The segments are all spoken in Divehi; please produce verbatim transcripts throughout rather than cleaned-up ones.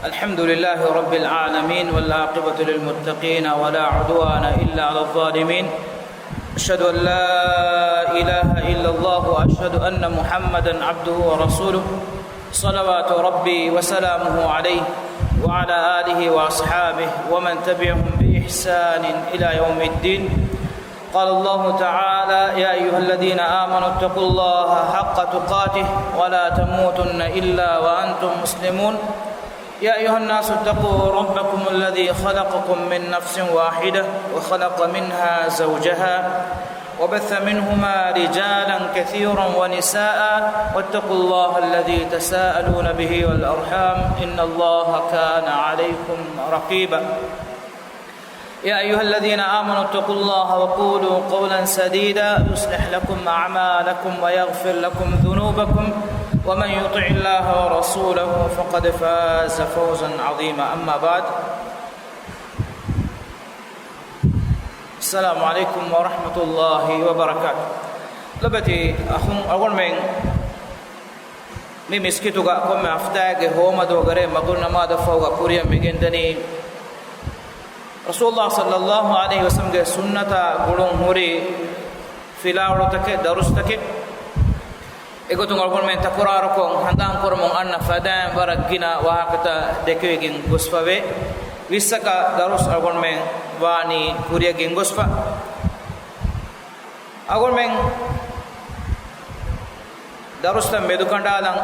الحمد لله رب العالمين، والعاقبة للمتقين، ولا عدوان إلا على الظالمين. أشهد أن لا إله إلا الله، وأشهد أن محمدا عبده ورسوله، صلوات ربي وسلامه عليه وعلى آله وأصحابه ومن تبعهم بإحسان إلى يوم الدين. قال الله تعالى: يا أيها الذين آمنوا اتقوا الله حق تقاته ولا تموتن إلا وأنتم مسلمون. يا أيها الناس اتقوا ربكم الذي خلقكم من نفس واحدة وخلق منها زوجها وبث منهما رجالا كثيرا ونساء واتقوا الله الذي تساءلون به والأرحام إن الله كان عليكم رقيبا. يا أيها الذين آمنوا اتقوا الله وقولوا قولا سديدا يصلح لكم أعمالكم ويغفر لكم ذنوبكم ومن يطع الله ورسوله فقد فاز فوزا عظيما. أما بعد. السلام عليكم ورحمة الله وبركاته. ލޮބުވެތި އަޚުން، އަޅުގަނޑުމެން މި މިސްކިތުގަ ކޮންމެ ހަފްތާއެއްގެ ހޯމަދުވަހުގެ ރޭ މަގުރިބް ނަމާދަށްފަހުގަ ކުރިއަށް މިގެންދަނީ، ރަސޫލުﷲ ޞައްލަﷲު ޢަލައިހި ވަސައްލަމްގެ ސުންނަތާ ގުޅުން ހުރި ފިލާވަޅުތަކެއް، ދަރުސްތަކެއް. އެގޮތުން އަޅުގަނޑުމެން ތަކުރާރުކޮށް ހަނދާންކުރަމުން އަންނަ ފަދައިން ވަރަށް ގިނަ ވާހަކަތައް ދެކެވިގެން ގޮސްފަވޭ. ވިއްސަކަށް ދަރުސް އަޅުގަނޑުމެން ވާނީ ކުރިއަށް ގެންގޮސްފަ. އަޅުގަނޑުމެން ދަރުސްތައް މެދުކަނޑާލަން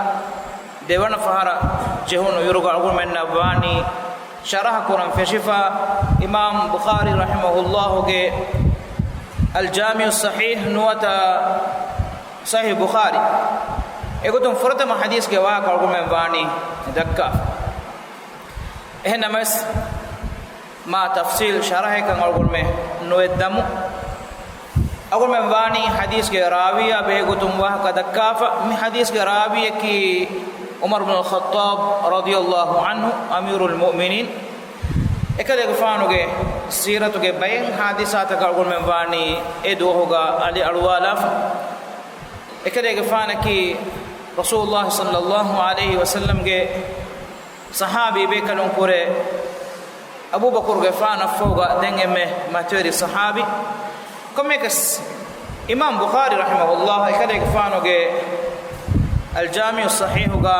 ދެވަނަ ފަހަރަށް ޖެހުނު އިރުގަ އަޅުގަނޑުމެންނަށް ވާނީ ޝަރަޙަ ކުރަން ފެށިފަ، އިމާމް ބުޚާރީ ރަޙިމަހުﷲގެ އަލްޖާމިޢުއްޞަޙީޙް ނުވަތަ ޞަޙީޙު ބުޚާރީ. އެގޮތުން ފުރަތަމަ ޙަދީޘްގެ ވާހަކަ އަޅުގަނޑުމެން ވާނީ ދައްކާފަ. އެހެންނަމަވެސް، މާ ތަފްޞީލް ޝަރަޙައެއްކަން އަޅުގަނޑުމެން ނުވެއްދަމު. އަޅުގަނޑުމެން ވާނީ ޙަދީޘްގެ ރާވީއާ ބެހޭގޮތުން ވާހަކަ ދައްކާފަ. މި ޙަދީޘްގެ ރާވީއަކީ ޢުމަރު ބުނުލް ޚައްޠާބް ރަޟިޔަﷲު ޢަންހު، އަމީރުލް މުއުމިނީން. އެކަލޭގެފާނުގެ ސީރަތުގެ ބައެއް ޙާދިސާތަކަށް އަޅުގަނޑުމެން ވާނީ އެ ދުވަހުގަ އަލި އަޅުވާލާފަ. އެކަލޭގެފާނަކީ ރަސޫލުﷲ ޞައްލަﷲު ޢަލައިހި ވަސައްލަމްގެ ޞަޙާބީ ބޭކަލުން ކުރެ، އަބޫބަކުރުގެފާނަށްފަހުގަ ދެން އެންމެ މަތިވެރި ޞަޙާބީ. ކޮންމެއަކަސް، އިމާމް ބުޚާރީ ރަޙިމަހުﷲ އެކަލޭގެފާނުގެ އަލްޖާމިޢުއްޞަޙީޙުގަ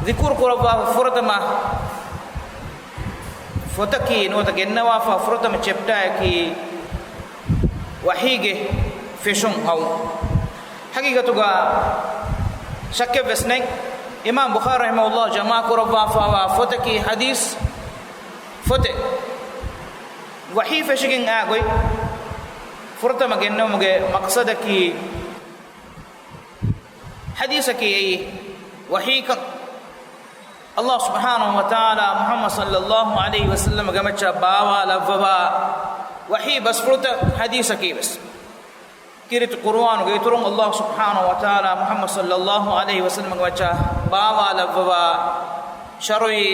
ޛިކުރު ކުރައްވާފަ ފުރަތަމަ ފޮތަކީ ނުވަތަ ގެންނަވާފަ ފުރަތަމަ ޗެޕްޓާއަކީ ވަޙީގެ ފެށުން އައުން. ޙަޤީޤަތުގަ ޝައްކެއްވެސް ނެތް، އިމާމް ބުޚާރީ ރަޙިމަހުﷲ ޖަމާ ކުރައްވާފައިވާ ފޮތަކީ ޙަދީޘް ފޮތެއް. ވަޙީ ފެށިގެން އާ ގޮތް ފުރަތަމަ ގެންނެވުމުގެ މަޤްޞަދަކީ ޙަދީޘަކީ އެއީ ވަޙީކަން. ﷲ ސުބްޙާނަހޫ ވަތަޢާލާ މުޙައްމަދު ޞައްލަﷲު ޢަލައިހި ވަސައްލަމްގެ މައްޗަށް ބާވާލައްވަވާ ވަޙީ ބަސްފުޅުތައް ޙަދީޘަކީ ވެސް. ކީރިތި ޤުރުއާނުގެ އިތުރުން ﷲ ސުބްޙާނަހޫ ވަތަޢާލާ މުޙައްމަދު ޞައްލަﷲު ޢަލައިހި ވަސައްލަމްގެ މައްޗަށް ބާވާލައްވަވާ ޝަރުޢީ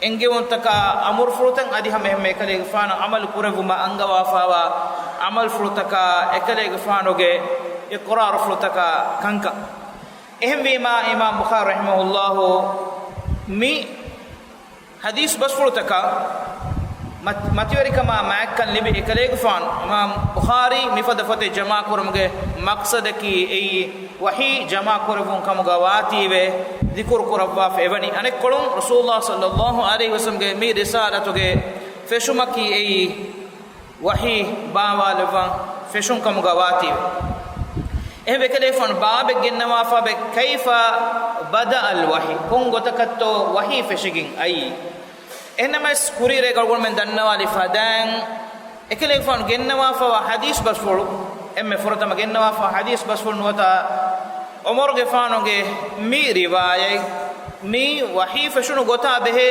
އެންގެވުންތަކާ އަމުރުފުޅުތައް އަދި ހަމަ އެހެންމެ އެކަލޭގެފާނު ޢަމަލު ކުރެއްވުމަށް އަންގަވާފައިވާ ޢަމަލުފުޅުތަކާ އެކަލޭގެފާނުގެ އިޤްރާރުފުޅުތަކާ ކަންކަން. އެހެންވީމާ، އިމާމް ބުޚާރީ ރަޙިމަހުﷲ މި ޙަދީޘް ބަސްފުޅުތަކަށް މަތި-، މަތިވެރިކަމާ މާތްކަން ލިބި އެކަލޭގެފާނު، އިމާމް ބުޚާރީ މިފަދަ ފޮތެއް ޖަމާކުރުމުގެ މަޤްޞަދަކީ އެއީ، ވަޙީ ޖަމާކުރެއްވުން ކަމުގަ ވާތީވެ ޛިކުރު ކުރައްވާފަ އެވަނީ. އަނެއްކޮޅުން، ރަސޫލުﷲ ޞައްލަﷲު ޢަލައިހި ވަސައްލަމްގެ މި ރިސާލަތުގެ ފެށުމަކީ އެއީ، ވަޙީ ބާވާލައްވަން ފެށުން ކަމުގަ ވާތީވެ. އެހެންވެ، އެކަލޭގެފާނު ބާބެއް ގެންނަވާފަ ބެ، كيف بدأ الوحي، ކޮން ގޮތަކަށްތޯ ވަޙީ ފެށިގެން އައީ؟ އެހެންނަމަވެސް، ކުރީ ރޭގަ އަޅުގަނޑުމެން ދަންނަވާލި ފަދައިން، އެކަލޭގެފާނު ގެންނަވާފައިވާ ޙަދީޘް ބަސްފުޅު، އެންމެ ފުރަތަމަ ގެންނަވާފަ ޙަދީޘް ބަސްފުޅު ނުވަތަ ޢުމަރުގެފާނުގެ މި ރިވާޔަތް، މި ވަޙީ ފެށުނު ގޮތާ ބެހޭ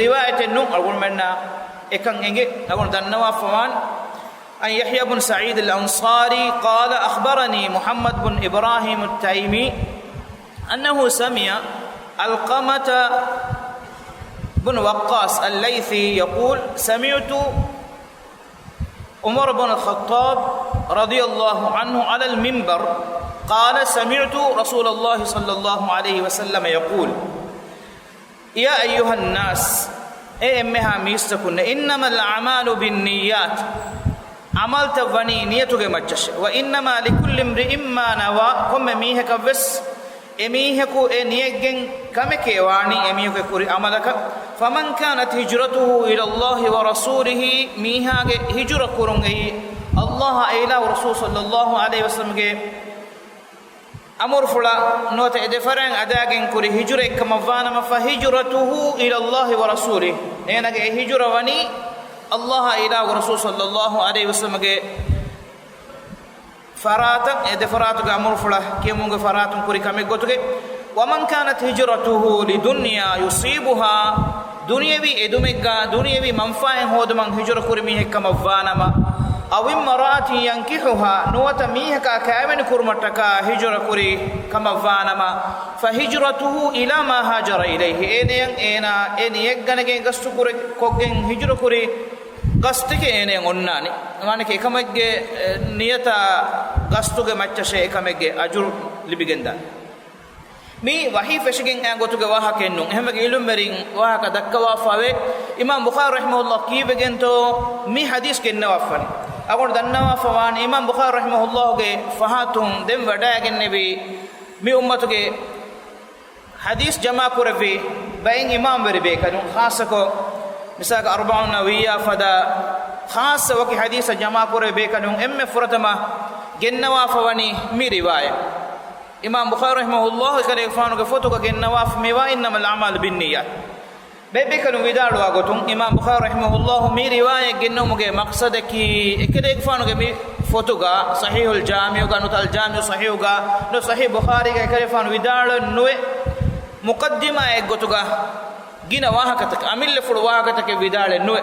ރިވާޔަތެއް ނޫން. އަޅުގަނޑުމެންނަށް އެކަން އެނގޭ. އަޅުގަނޑު ދަންނަވާފަވާން، عن يحيى بن سعيد الأنصاري قال أخبرني محمد بن إبراهيم التيمي أنه سمع علقمة بن وقاص الليثي يقول: سمعت عمر بن الخطاب رضي الله عنه على المنبر قال: سمعت رسول الله صلى الله عليه وسلم يقول. يا أيها الناس، އޭ އެންމެހާ މީސްތަކުންނޭ، إنما الأعمال بالنيات، ޢަމަލުތައް ވަނީ ނިޔަތުގެ މައްޗަށޭ. وإنما لكل امرئ ما نوى، ކޮންމެ މީހަކަށްވެސް އެމީހަކު އެ ނިޔަތްގެން ކަމެކޭ ވާނީ އެމީހަކު ކުރި ޢަމަލަކަށް. فمن كانت هجرته إلى الله ورسوله، މީހާގެ ހިޖުރަ ކުރުން އެއީ ﷲ އާއި އެ އިލާހު ރަސޫލު ޞައްލަﷲ ޢަލައިހި ވަސައްލަމްގެ އަމުރުފުޅަށް ނުވަތަ އެ ދެ ފަރާތް އަދާގެން ކުރި ހިޖުރައެއްކަމަށްވާނަމަ، فهجرته إلى الله ورسوله، އޭނާގެ އެ ހިޖުރަ ވަނީ ﷲ އާއި އެ އިލާހު ރަސޫލު ޞައްލަﷲ ޢަލައިހި ވަސައްލަމްގެ ފަރާތަށް، އެ ދެ ފަރާތުގެ އަމުރުފުޅަށް ކިޔަމުންގެ ފަރާތުން ކުރި ކަމެއްގޮތުގެ. ومن كانت هجرته لدنيا يصيبها، ދުނިޔެވީ އެދުމެއްގަ، ދުނިޔެވީ މަންފާއެއް ހޯދުމަށް ހިޖުރަ ކުރި މީހެއްކަމަށްވާނަމަ، أو امرأة ينكحها، ނުވަތަ މީހަކާ ކައިވެނި ކުރުމަށްޓަކާ ހިޖުރަ ކުރި ކަމަށްވާނަމަ، فهجرته إلى ما هاجر إليه، އޭނަޔަށް އޭނާ އެ ނިޔަތްގަނެގެން ގަސްތު ކުރެ-، ކޮށްގެން ހިޖުރަ ކުރި ގަސްތެކޭ އޭނަޔަށް އޮންނާނީ. މާނައަކީ އެކަމެއްގެ، އެ، ނިޔަތާ ގަސްތުގެ މައްޗަށޭ އެކަމެއްގެ އަޖުރު ލިބިގެންދާނެ. މީ ވަޙީ ފެށިގެން އައި ގޮތުގެ ވާހަކައެއް ނޫން. އެހެންވެގެން ޢިލްމުވެރިން ވާހަކަ ދައްކަވާފައިވޭ. އިމާމް ބުޚާރީ ރަޙިމަހުﷲ ކީއްވެގެންތޯ މި ޙަދީޘް ގެންނަވާފަވަނީ؟ އަޅުގަނޑު ދަންނަވާފަވާނީ އިމާމް ބުޚާރީ ރަޙިމަހުﷲގެ ފަހަތުން ދެން ވަޑައިގެންނެވި މި އުއްމަތުގެ ޙަދީޘް ޖަމާކުރެއްވި ބައެއް އިމާމްވެރި ބޭކަލުން، ޚާއްޞަކޮށް މިސާލަކަށް އަރުބަޢޫން ނަވަވީއާ ފަދަ ޚާއްޞަ ވަކި ޙަދީޘްއަށް ޖަމާކުރެއްވި ބޭކަލުން އެންމެ ފުރަތަމަ ގެންނަވާފަވަނީ މި ރިވާޔަތް. އިމާމް ބުޚާރީ ރަޙިމަހުﷲ އެކަލޭގެފާނުގެ ފޮތުގަ ގެންނަވާފަ މިވާ إنما الأعمال بالنيات. ބޭބޭކަލުން ވިދާޅުވާ ގޮތުން، އިމާމް ބުޚާރީ ރަޙިމަހުﷲ މި ރިވާޔަތް ގެންނެވުމުގެ މަޤްޞަދަކީ، އެކަލޭގެފާނުގެ މި ފޮތުގަ، ޞަޙީޙުލް ޖާމިޢުގަ، ނުވަތަ އަލް ޖާމިޢު ޞަޙީޙުގަ، ނުވަތަ ޞަޙީޙު ބުޚާރީގަ އެކަލޭގެފާނު ވިދާޅުވެ ނުވެ، މުޤައްދިމާއެއްގޮތުގަ ގިނަ ވާހަކަތަކެއް، އަމިއްލަފުޅު ވާހަކަތަކެއް ވިދާޅެއް ނުވެ.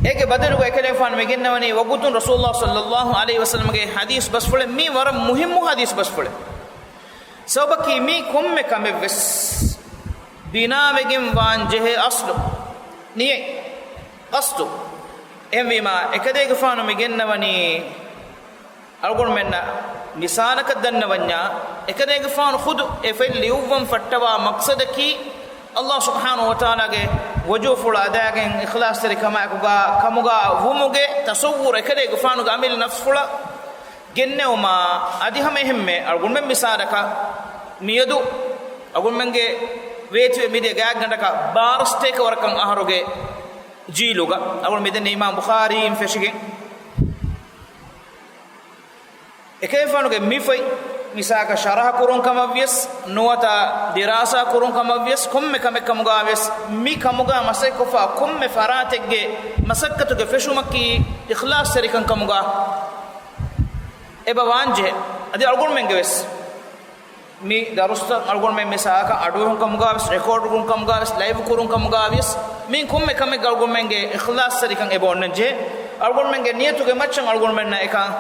އޭގެ ބަދަލުގަ އެކަލޭގެފާނު މި ގެންނަވަނީ ވަގުތުން ރަސޫލުﷲ ޞައްލަﷲ ޢަލައިހި ވަސައްލަމްގެ ޙަދީޘް ބަސްފުޅެއް. މީ ވަރަށް މުހިއްމު ޙަދީޘް ބަސްފުޅެއް. ސަބަބަކީ މީ ކޮންމެ ކަމެއްވެސް ބިނާވެގެން ވާން ޖެހޭ އަސްލު، ނިޔަތް، ޤަޞްދު. އެހެންވީމާ، އެކަލޭގެފާނު މި ގެންނަވަނީ އަޅުގަނޑުމެންނަށް މިސާލަކަށް ދަންނަވަންޏާ، އެކަލޭގެފާނު ޚުދު އެ ފޮތް ލިޔުއްވަން ފައްޓަވާ މަޤްޞަދަކީ، ﷲ ސުބްޙާނަހޫ ވަތަޢާލާގެ ވަޖްހުފުޅު އަދާގެން އިޚްލާޞްތެރިކަމާއެކުގަ، ކަމުގަ ވުމުގެ ތަޞައްވުރު އެކަލޭގެފާނުގެ އަމިއްލަ ނަފްސުފުޅަށް ގެންނެވުމާ، އަދި ހަމަ އެހެންމެ އަޅުގަނޑުމެން މިސާލަކަށް މިއަދު އަޅުގަނޑުމެންގެ ވޭތުވެ މިދިޔަ ގާތްގަނޑަކަށް ބާރަ ސަތޭކަ ވަރަކަށް އަހަރުގެ ޖީލުގަ އަޅުގަނޑު މިދެންނެވި އިމާމް ބުޚާރީއިން ފެށިގެން، އެކަލޭގެފާނުގެ މި ފޮތް މިސާލަކަށް ޝަރަޙަ ކުރުން ކަމަށްވިޔަސް، ނުވަތަ ދިރާސާ ކުރުން ކަމަށްވިޔަސް، ކޮންމެ ކަމެއް ކަމުގަވިޔަސް، މި ކަމުގަ މަސައްކަތްކޮށްފަ ކޮންމެ ފަރާތެއްގެ މަސައްކަތުގެ ފެށުމަކީ އިޚްލާޞްތެރިކަން ކަމުގަ އެބަ ވާންޖެހޭ. އަދި އަޅުގަނޑުމެންގެ ވެސް މި ދަރުސްތައް އަޅުގަނޑުމެން މި ސާކަށް އަޑުއެހުން ކަމުގަ ވެސް، ރެކޯޑް ކުރުން ކަމުގަ ވެސް، ލައިވް ކުރުން ކަމުގަ ވިޔަސް، މި ކޮންމެ ކަމެއްގަ އަޅުގަނޑުމެންގެ އިޚްލާޞްތެރިކަން އެބަ އޮންނަން ޖެހޭ. އަޅުގަނޑުމެންގެ ނިޔަތުގެ މައްޗަށް އަޅުގަނޑުމެންނަށް އެކަން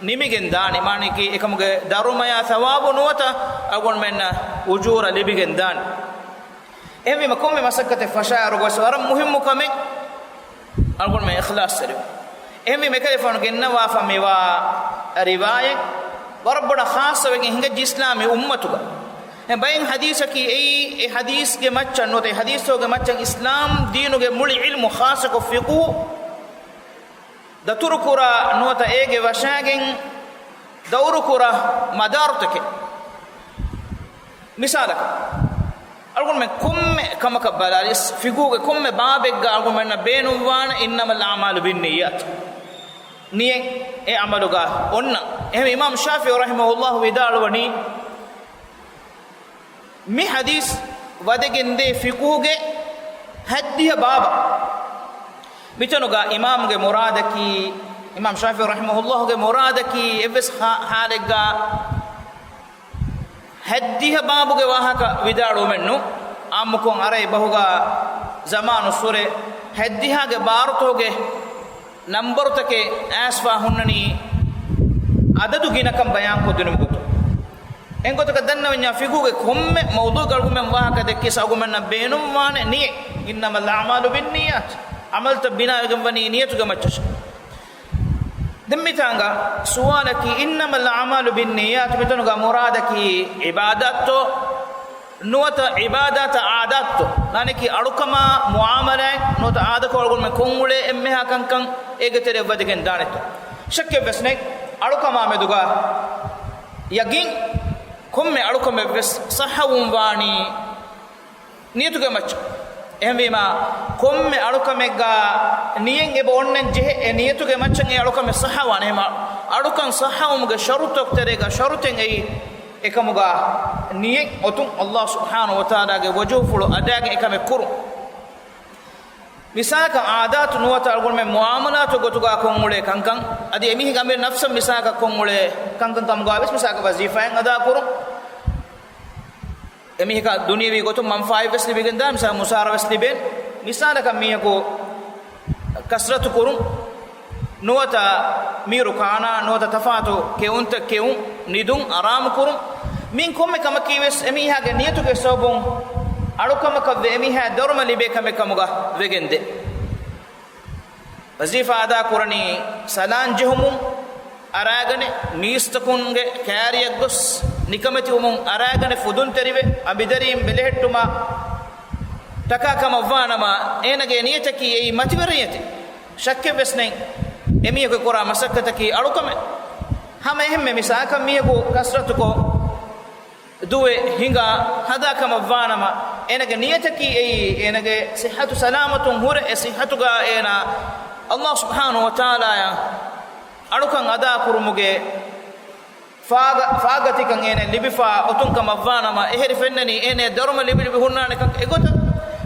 ނިމިގެން ދާނެ. މާނައަކީ އެކަމުގެ ދަރުމަޔާ ޘަވާބު ނުވަތަ އަޅުގަނޑުމެންނަށް އުޖޫރަ ލިބިގެން ދާނެ. އެހެންވީމަ ކޮންމެ މަސައްކަތެއް ފަށާއިރުގަވެސް ވަރަށް މުހިއްމު ކަމެއް އަޅުގަނޑުމެން އިޚްލާޞްތެރިވުން. އެހެންވީމަ އެކަލޭގެފާނު ގެންނަވާފަ މިވާ ރިވާޔަތް ވަރަށް ބޮޑަށް ޚާއްޞަވެގެން ހިނގައްޖެ އިސްލާމީ އުއްމަތުގަ. އެ ބައެއް ޙަދީޘަކީ އެއީ އެ ޙަދީޘްގެ މައްޗަށް ނުވަތަ އެ ޙަދީޘްތަކުގެ މައްޗަށް އިސްލާމް ދީނުގެ މުޅި ޢިލްމު ޚާއްޞަކޮށް ފިޤުހު ދަތުރުކުރާ ނުވަތަ އޭގެ ވަށާގެން ދައުރުކުރާ މަދާރުތަކެއް. މިސާލަކަށް، އަޅުގަނޑުމެން ކޮންމެ ކަމަކަށް ބަލާލިޔަސް، ފިޤުހުގެ ކޮންމެ ބާބެއްގަ އަޅުގަނޑުމެންނަށް ބޭނުންވާނެ إنما الأعمال بالنيات. ނިޔަތް އެ ޢަމަލުގަ އޮންނަ. އެހެންވެ އިމާމް ޝާފިޢީ ރަޙިމަހުﷲ ވިދާޅުވަނީ، މި ޙަދީޘް ވަދެގެންދޭ ފިޤުހުގެ ހައްދިހަ ބާބަށް. މިތަނުގަ އިމާމުގެ މުރާދަކީ، އިމާމް ޝާފިޢީ ރަޙިމަހުﷲގެ މުރާދަކީ އެއްވެސް ހާ-، ޙާލެއްގަ ހައްދިހަ ބާބުގެ ވާހަކަ ވިދާޅުވުމެއްނު، ޢާއްމުކޮށް އަރައި ބަހުގަ ޒަމާނުއްސުރެ ހައްދިހާގެ ބާރުތަކުގެ ނަންބަރުތަކެއް އައިސްފަ ހުންނަނީ އަދަދު ގިނަކަން ބަޔާންކޮށްދިނުމުގެ ގޮތުން. އެންގޮތަކަށް ދަންނަވަންޏާ ފިޤުހުގެ ކޮންމެ މައުޟޫޢަކަށް އަޅުގަނޑުމެން ވާހަކަ ދެއްކިޔަސް އަޅުގަނޑުމެންނަށް ބޭނުންވާނެ ނިޔަތް. إنما الأعمال بالنيات. ޢަމަލުތައް ބިނާވެގެން ވަނީ ނިޔަތުގެ މައްޗަށް. ދެން މިތާނގަ ސުވާލަކީ، إنما الأعمال بالنيات މިތަނުގަ މުރާދަކީ ޢިބާދާތްތޯ؟ ނުވަތަ ޢިބާދާތަށް ޢާދާތުތޯ؟ މާނައަކީ އަޅުކަމާ މުޢާމަލާތް ނުވަތަ އާދަކޮޅުގައި ކޮށްއުޅޭ އެންމެހާ ކަންކަން އޭގެ ތެރެއަށް ވަދެގެން ދާނެތޯ؟ ޝައްކެއްވެސް ނެތް. އަޅުކަމާ މެދުގަ ޔަގީން ކޮންމެ އަޅުކަމެއްވެސް ޞައްޙަވުން ވާނީ ނިޔަތުގެ މައްޗަށް. އެހެންވީމާ، ކޮންމެ އަޅުކަމެއްގަ ނިޔަތް އެބަ އޮންނަން ޖެހޭ، އެ ނިޔަތުގެ މައްޗަށް އެ އަޅުކަމެއް ޞައްޙަވާނެ. އެހެން އަޅުކަން ޞައްޙަވުމުގެ ޝަރުޠުތަކު ތެރޭގަ ޝަރުޠެއް އެއީ، އެކަމުގަ ނިޔަތް އޮތުން ﷲ ސުބްޙާނަހޫ ވަތަޢާލާގެ ވަޖުހުފުޅު އަދާގެން އެކަމެއް ކުރުން. މިސާލަކަށް ޢާދާތު ނުވަތަ އަޅުގަނޑުމެން މުޢާމަލާތު ގޮތުގަ ކޮށްއުޅޭ ކަންކަން، އަދި އެމީހެއްގެ އަމިއްލަ ނަފްސަށް މިސާލަކަށް ކޮށްއުޅޭ ކަންކަން ކަމުގަ ވެސް މިސާލަކަށް ވަޒީފާއެއް އަދާކުރުން. އެމީހަކަށް ދުނިޔަވީ ގޮތުން މަންފާއެއްވެސް ލިބިގެންދާނެ، މިސާލަކަށް މުސާރަވެސް ލިބޭނެ. މިސާލަކަށް މީހަކު ކަސްރަތު ކުރުން، ނުވަތަ މީރު ކާނާ، ނުވަތަ ތަފާތު ކެއުންތައް ކެއުން، ނިދުން އަރާމު ކުރުން، މިން ކޮންމެ ކަމަކީވެސް އެމީހާގެ ނިޔަތުގެ ސަބަބުން އަޅުކަމަކަށްވެ އެމީހާ ދަރުމަ ލިބޭ ކަމެއް ކަމުގަ ވެގެންދޭ. ވަޒީފާ އަދާ ކުރަނީ ސަލާން ޖެހުމުން އަރާގަނެ، މީސްތަކުންގެ ކައިރިއަށް ގޮސް ނިކަމެތިވުމުން އަރާގަނެ، ފުދުންތެރިވެ، އަނބިދަރީން ބެލެހެއްޓުމާ ޓަކާ ކަމަށްވާނަމަ، އޭނަގެ ނިޔަތަކީ އެއީ މަތިވެރި ނިޔަތެއް. ޝައްކެއްވެސް ނެތް، އެމީހަކު ކުރާ މަސައްކަތަކީ އަޅުކަމެއް. ހަމަ އެހެންމެ މިސާލަކަށް މީހަކު ކަސްރަތުކޮށް، ދުވެ ހިނގާ ހަދާ ކަމަށްވާނަމަ، އޭނަގެ ނިޔަތަކީ އެއީ، އޭނަގެ ޞިއްޙަތު ސަލާމަތުން ހުރެ އެ ޞިއްޙަތުގަ އޭނާ ﷲ ސުބްޙާނަހޫ ވަތަޢާލާއަށް އަޅުކަން އަދާ ކުރުމުގެ ފާގަ-، ފާގަތިކަން އޭނަ ލިބިފާ އޮތުން ކަމަށްވާނަމަ، އެހެރީ ފެންނަނީ އޭނަ ދަރުމަ ލިބި ލިބި ހުންނާނެކަން. އެގޮތަށް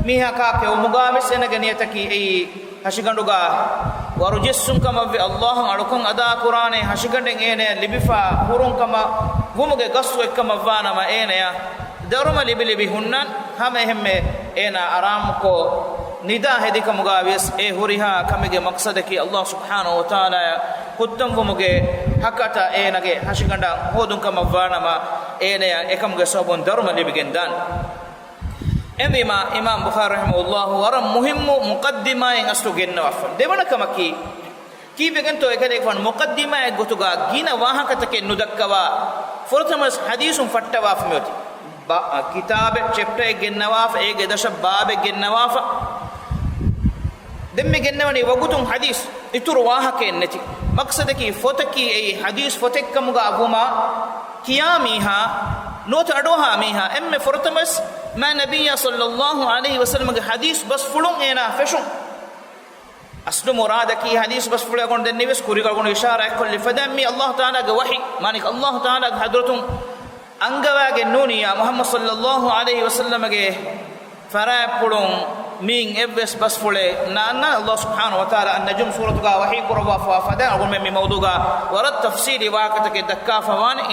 މީހަކާ ކެއުމުގަ ވެސް އޭނަގެ ނިޔަތަކީ އެއީ، ހަށިގަނޑުގަ ވަރު ޖެއްސުން ކަމަށްވެ، ﷲ އަށް އަޅުކަން އަދާ ކުރާނެ ހަށިގަނޑެއް އޭނަޔަށް ލިބިފަ ހުރުން ކަމަށް ވުމުގެ ގަސްތު އެއްކަމަށްވާނަމަ، އޭނަޔަށް ދަރުމަ ލިބި ލިބި ހުންނަން. ހަމަ އެހެންމެ އޭނާ އަރާމުކޮށް ނިދާ ހެދި ކަމުގަ ވިޔަސް، އެ ހުރިހާ ކަމެއްގެ މަޤްޞަދަކީ ﷲ ސުބްޙާނަހޫ ވަތަޢާލާއަށް ހުއްޓަންވުމުގެ ހަކަތަ އޭނަގެ ހަށިގަނޑަށް ހޯދުން ކަމަށްވާނަމަ، އޭނަޔަށް އެކަމުގެ ސަބަބުން ދަރުމަ ލިބިގެންދާނެ. އެހެންވީމާ، އިމާމް ބުޚާރީ ރަޙިމަހުﷲ ވަރަށް މުހިއްމު މުޤައްދިމާއެއް އަސްލު ގެންނަވާފަ. ދެވަނަ ކަމަކީ، ކީއްވެގެންތޯ އެކަލޭގެފާނު މުޤައްދިމާއެއް ގޮތުގަ ގިނަ ވާހަކަތަކެއް ނުދައްކަވާ، ފުރަތަމަވެސް ޙަދީޘުން ފައްޓަވާފަ މިއޮތީ. ބަ-، ކިތާބެއް، ޗެޕްޓަރެއް ގެންނަވާފަ، އޭގެ ދަށަށް ބާބެއް ގެންނަވާފަ. ދެން މި ގެންނަވަނީ ވަގުތުން ޙަދީޘް، އިތުރު ވާހަކައެއް ނެތި. މަޤްޞަދަކީ ފޮތަކީ އެއީ ޙަދީޘް ފޮތެއްކަމުގަ ވުމާ، ކިޔާ މީހާ ނުވަތަ އަޑުއަހާ މީހާ އެންމެ ފުރަތަމަވެސް މާތް ނަބިއްޔާ ޞައްލައްލާހު ޢަލައިހި ވަސައްލަމަގެ ޙަދީޘް ބަސްފުޅުން އޭނާ ފެށުން. އަސްލު މުރާދަކީ ޙަދީޘް ބަސްފުޅެއް ގޮނޑި ދެންނެވިޔަސް ކުރީގަ އަޅުގަނޑު އިޝާރާތްކޮށްލި ފަދަ މީ ﷲ ތަޢާލާގެ ވަޙީ. މާނައަކީ ﷲ ތަޢާލާގެ ޙަޟްރަތުން އަންގަވާގެން ނޫނިއްޔާ މުޙައްމަދު ޞައްލައްލާހު ޢަލައިހި ވަސައްލަމަގެ ފަރާތްޕުޅުން މިއިން އެއްވެސް ބަސްފުޅެއް ނާންނާނެ. ﷲ ސުބްޙާނަހޫ ވަތަޢާލާ އައްނަޖުމް ސޫރަތުގަ ވަޙީ ކުރައްވާފަ ފަދަ އަޅުގަނޑުމެން މި މައުޟޫޢުގަ ވަރަށް ތަފްޞީލީ ވާހަކަތަކެއް ދައްކާފަ ވާނެ.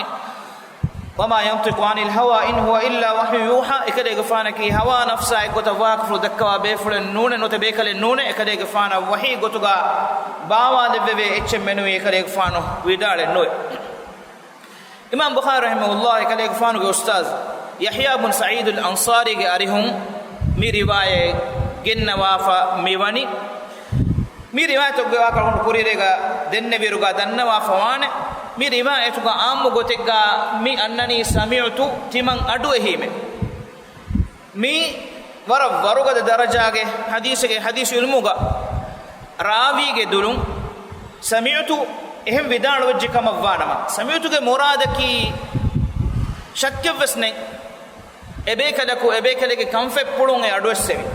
وما ينطق عن الهوى إن هو إلا وحي يوحى. އެކަލޭގެފާނަކީ ހަވާ ނަފްސާ އެއްގޮތަށް ވާހަކަފުޅު ދައްކަވާ ބޭފުޅެއް ނޫނޭ، ނުވަތަ ބޭކަލެއް ނޫނޭ. އެކަލޭގެފާނަށް ވަޙީ ގޮތުގަ ބާވާލެއްވެވޭ އެއްޗެއް މެނުވީ އެކަލޭގެފާނު ވިދާޅެއް ނުވޭ. އިމާމް ބުޚާރީ ރަޙިމަހުﷲ އެކަލޭގެފާނުގެ އުސްތާޛު ޔަޙްޔާ ބުން ސަޢީދުލް އަންޞާރީގެ އަރިހުން މި ރިވާޔަތް ގެންނަވާފަ މިވަނީ. މި ރިވާޔަތުގެ ވާހަކަ އަޅުގަނޑު ކުރިއެރީގަ ދެންނެވިއިރުގަ ދަންނަވާފަ ވާނެ. މި ރިވާޔަތުގަ ޢާއްމު ގޮތެއްގަ މި އަންނަނީ ސަމިޢުތު ތިމަން އަޑުއެހީމޭ. މީ ވަރަށް ވަރުގަދަ ދަރަޖާގެ ޙަދީޘެއް، ޙަދީޘް ޢިލްމުގަ ރާވީގެ ދުލުން ސަމިޢުތު އެހެން ވިދާޅުވެއްޖެ ކަމަށްވާނަމަ، ސަމިޢުތުގެ މުރާދަކީ ޝައްކެއްވެސް ނެތް، އެބޭކަލަކު އެބޭކަލެއްގެ ކަންފަތްޕުޅުން އެ އަޑުއެއްސެވި.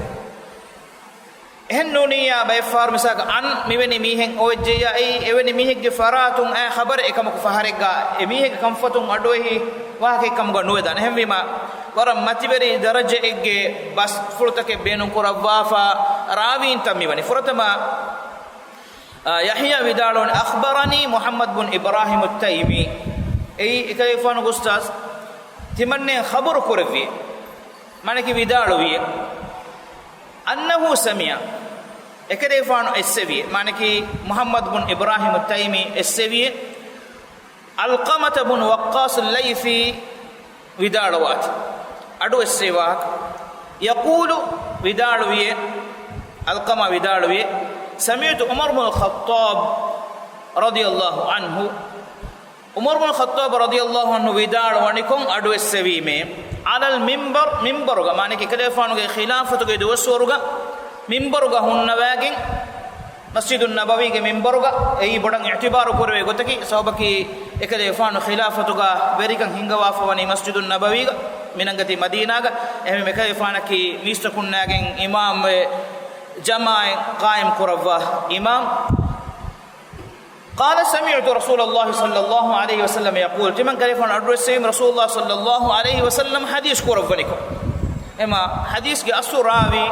އެހެން ނޫނިއްޔާ ބައެއްފަހަރު މިސާލަކަށް އަން މިވެނި މީހެއް އޮވެއްޖެއްޔާ އެއީ އެވެނި މީހެއްގެ ފަރާތުން އައި ޚަބަރެއް އެކަމަކު ފަހަރެއްގަ އެމީހެއްގެ ކަންފަތުން އަޑުއެހި ވާހަކައެއް ކަމުގަ ނުވެދާނެ. އެހެންވީމާ، ވަރަށް މަތިވެރި ދަރަޖައެއްގެ ބަސްފުޅުތަކެއް ބޭނުންކުރައްވާފަ ރާވީންތައް މިވަނީ. ފުރަތަމަ، އާ، ޔަޙްޔާ ވިދާޅުވަނީ، "أخبرني محمد بن إبراهيم التيمي." އެއީ އެކަލޭގެފާނުގެ އުސްތާޛު ތިމަންނޭން ޚަބަރު ކުރެއްވި. މާނައަކީ ވިދާޅުވި. "أنه سمع." އެކަލޭގެފާނު އެއްސެވި. މާނައަކީ މުޙައްމަދު ބުން އިބްރާހީމު ތައިމީ އެއްސެވި. ޢަލްޤަމަތަ ބުން ވައްޤާޞު ލައިޘީ ވިދާޅުވާތީ. އަޑު އެއްސެވި ވާހަކަ. ޔަޤޫލު ވިދާޅުވިއޭ، ޢަލްޤަމާ ވިދާޅުވިއޭ، ސަމިޢްތު ޢުމަރު ބުން ޚައްޠާބް ރަޟިޔަﷲ ޢަންހު ޢުމަރު ބުނު ޚައްޠާބު ރަޟިޔަﷲ ޢަންހު ވިދާޅުވަނިކޮށް އަޑުއެއްސެވީމޭ، ޢަލަލް މިންބަރު، މިންބަރުގަ، މާނައަކީ އެކަލޭގެފާނުގެ ޚިލާފަތުގެ ދުވަސްވަރުގަ މިންބަރުގަ ހުންނަވައިގެން، މަސްޖިދުއް ނަބަވީގެ މިންބަރުގަ. އެއީ ބޮޑަށް އިޢުތިބާރު ކުރެވޭ ގޮތަކީ، ސަބަބަކީ އެކަލޭގެފާނު ޚިލާފަތުގަ ވެރިކަން ހިންގަވާފަ ވަނީ މަސްޖިދުއް ނަބަވީގަ، މިނަންގަތީ މަދީނާގަ. އެހެންވީމަ އެކަލޭގެފާނަކީ މީސްތަކުންނާގެން އިމާމްވެ، ޖަމާޢަތް ޤާއިމް ކުރައްވާ އިމާމް. قال سمعت رسول الله صلى الله عليه وسلم يقول، ތިމަން ކަލޭގެފާނު އަޑުއެއްސެވީމަ ރަސޫލުﷲ ޞައްލަﷲ ޢަލައިހި ވަސައްލަމަ ޙަދީޘް ކުރައްވަނިކޮށް. އެމާ ޙަދީޘްގެ އަޞްލު ރާވީ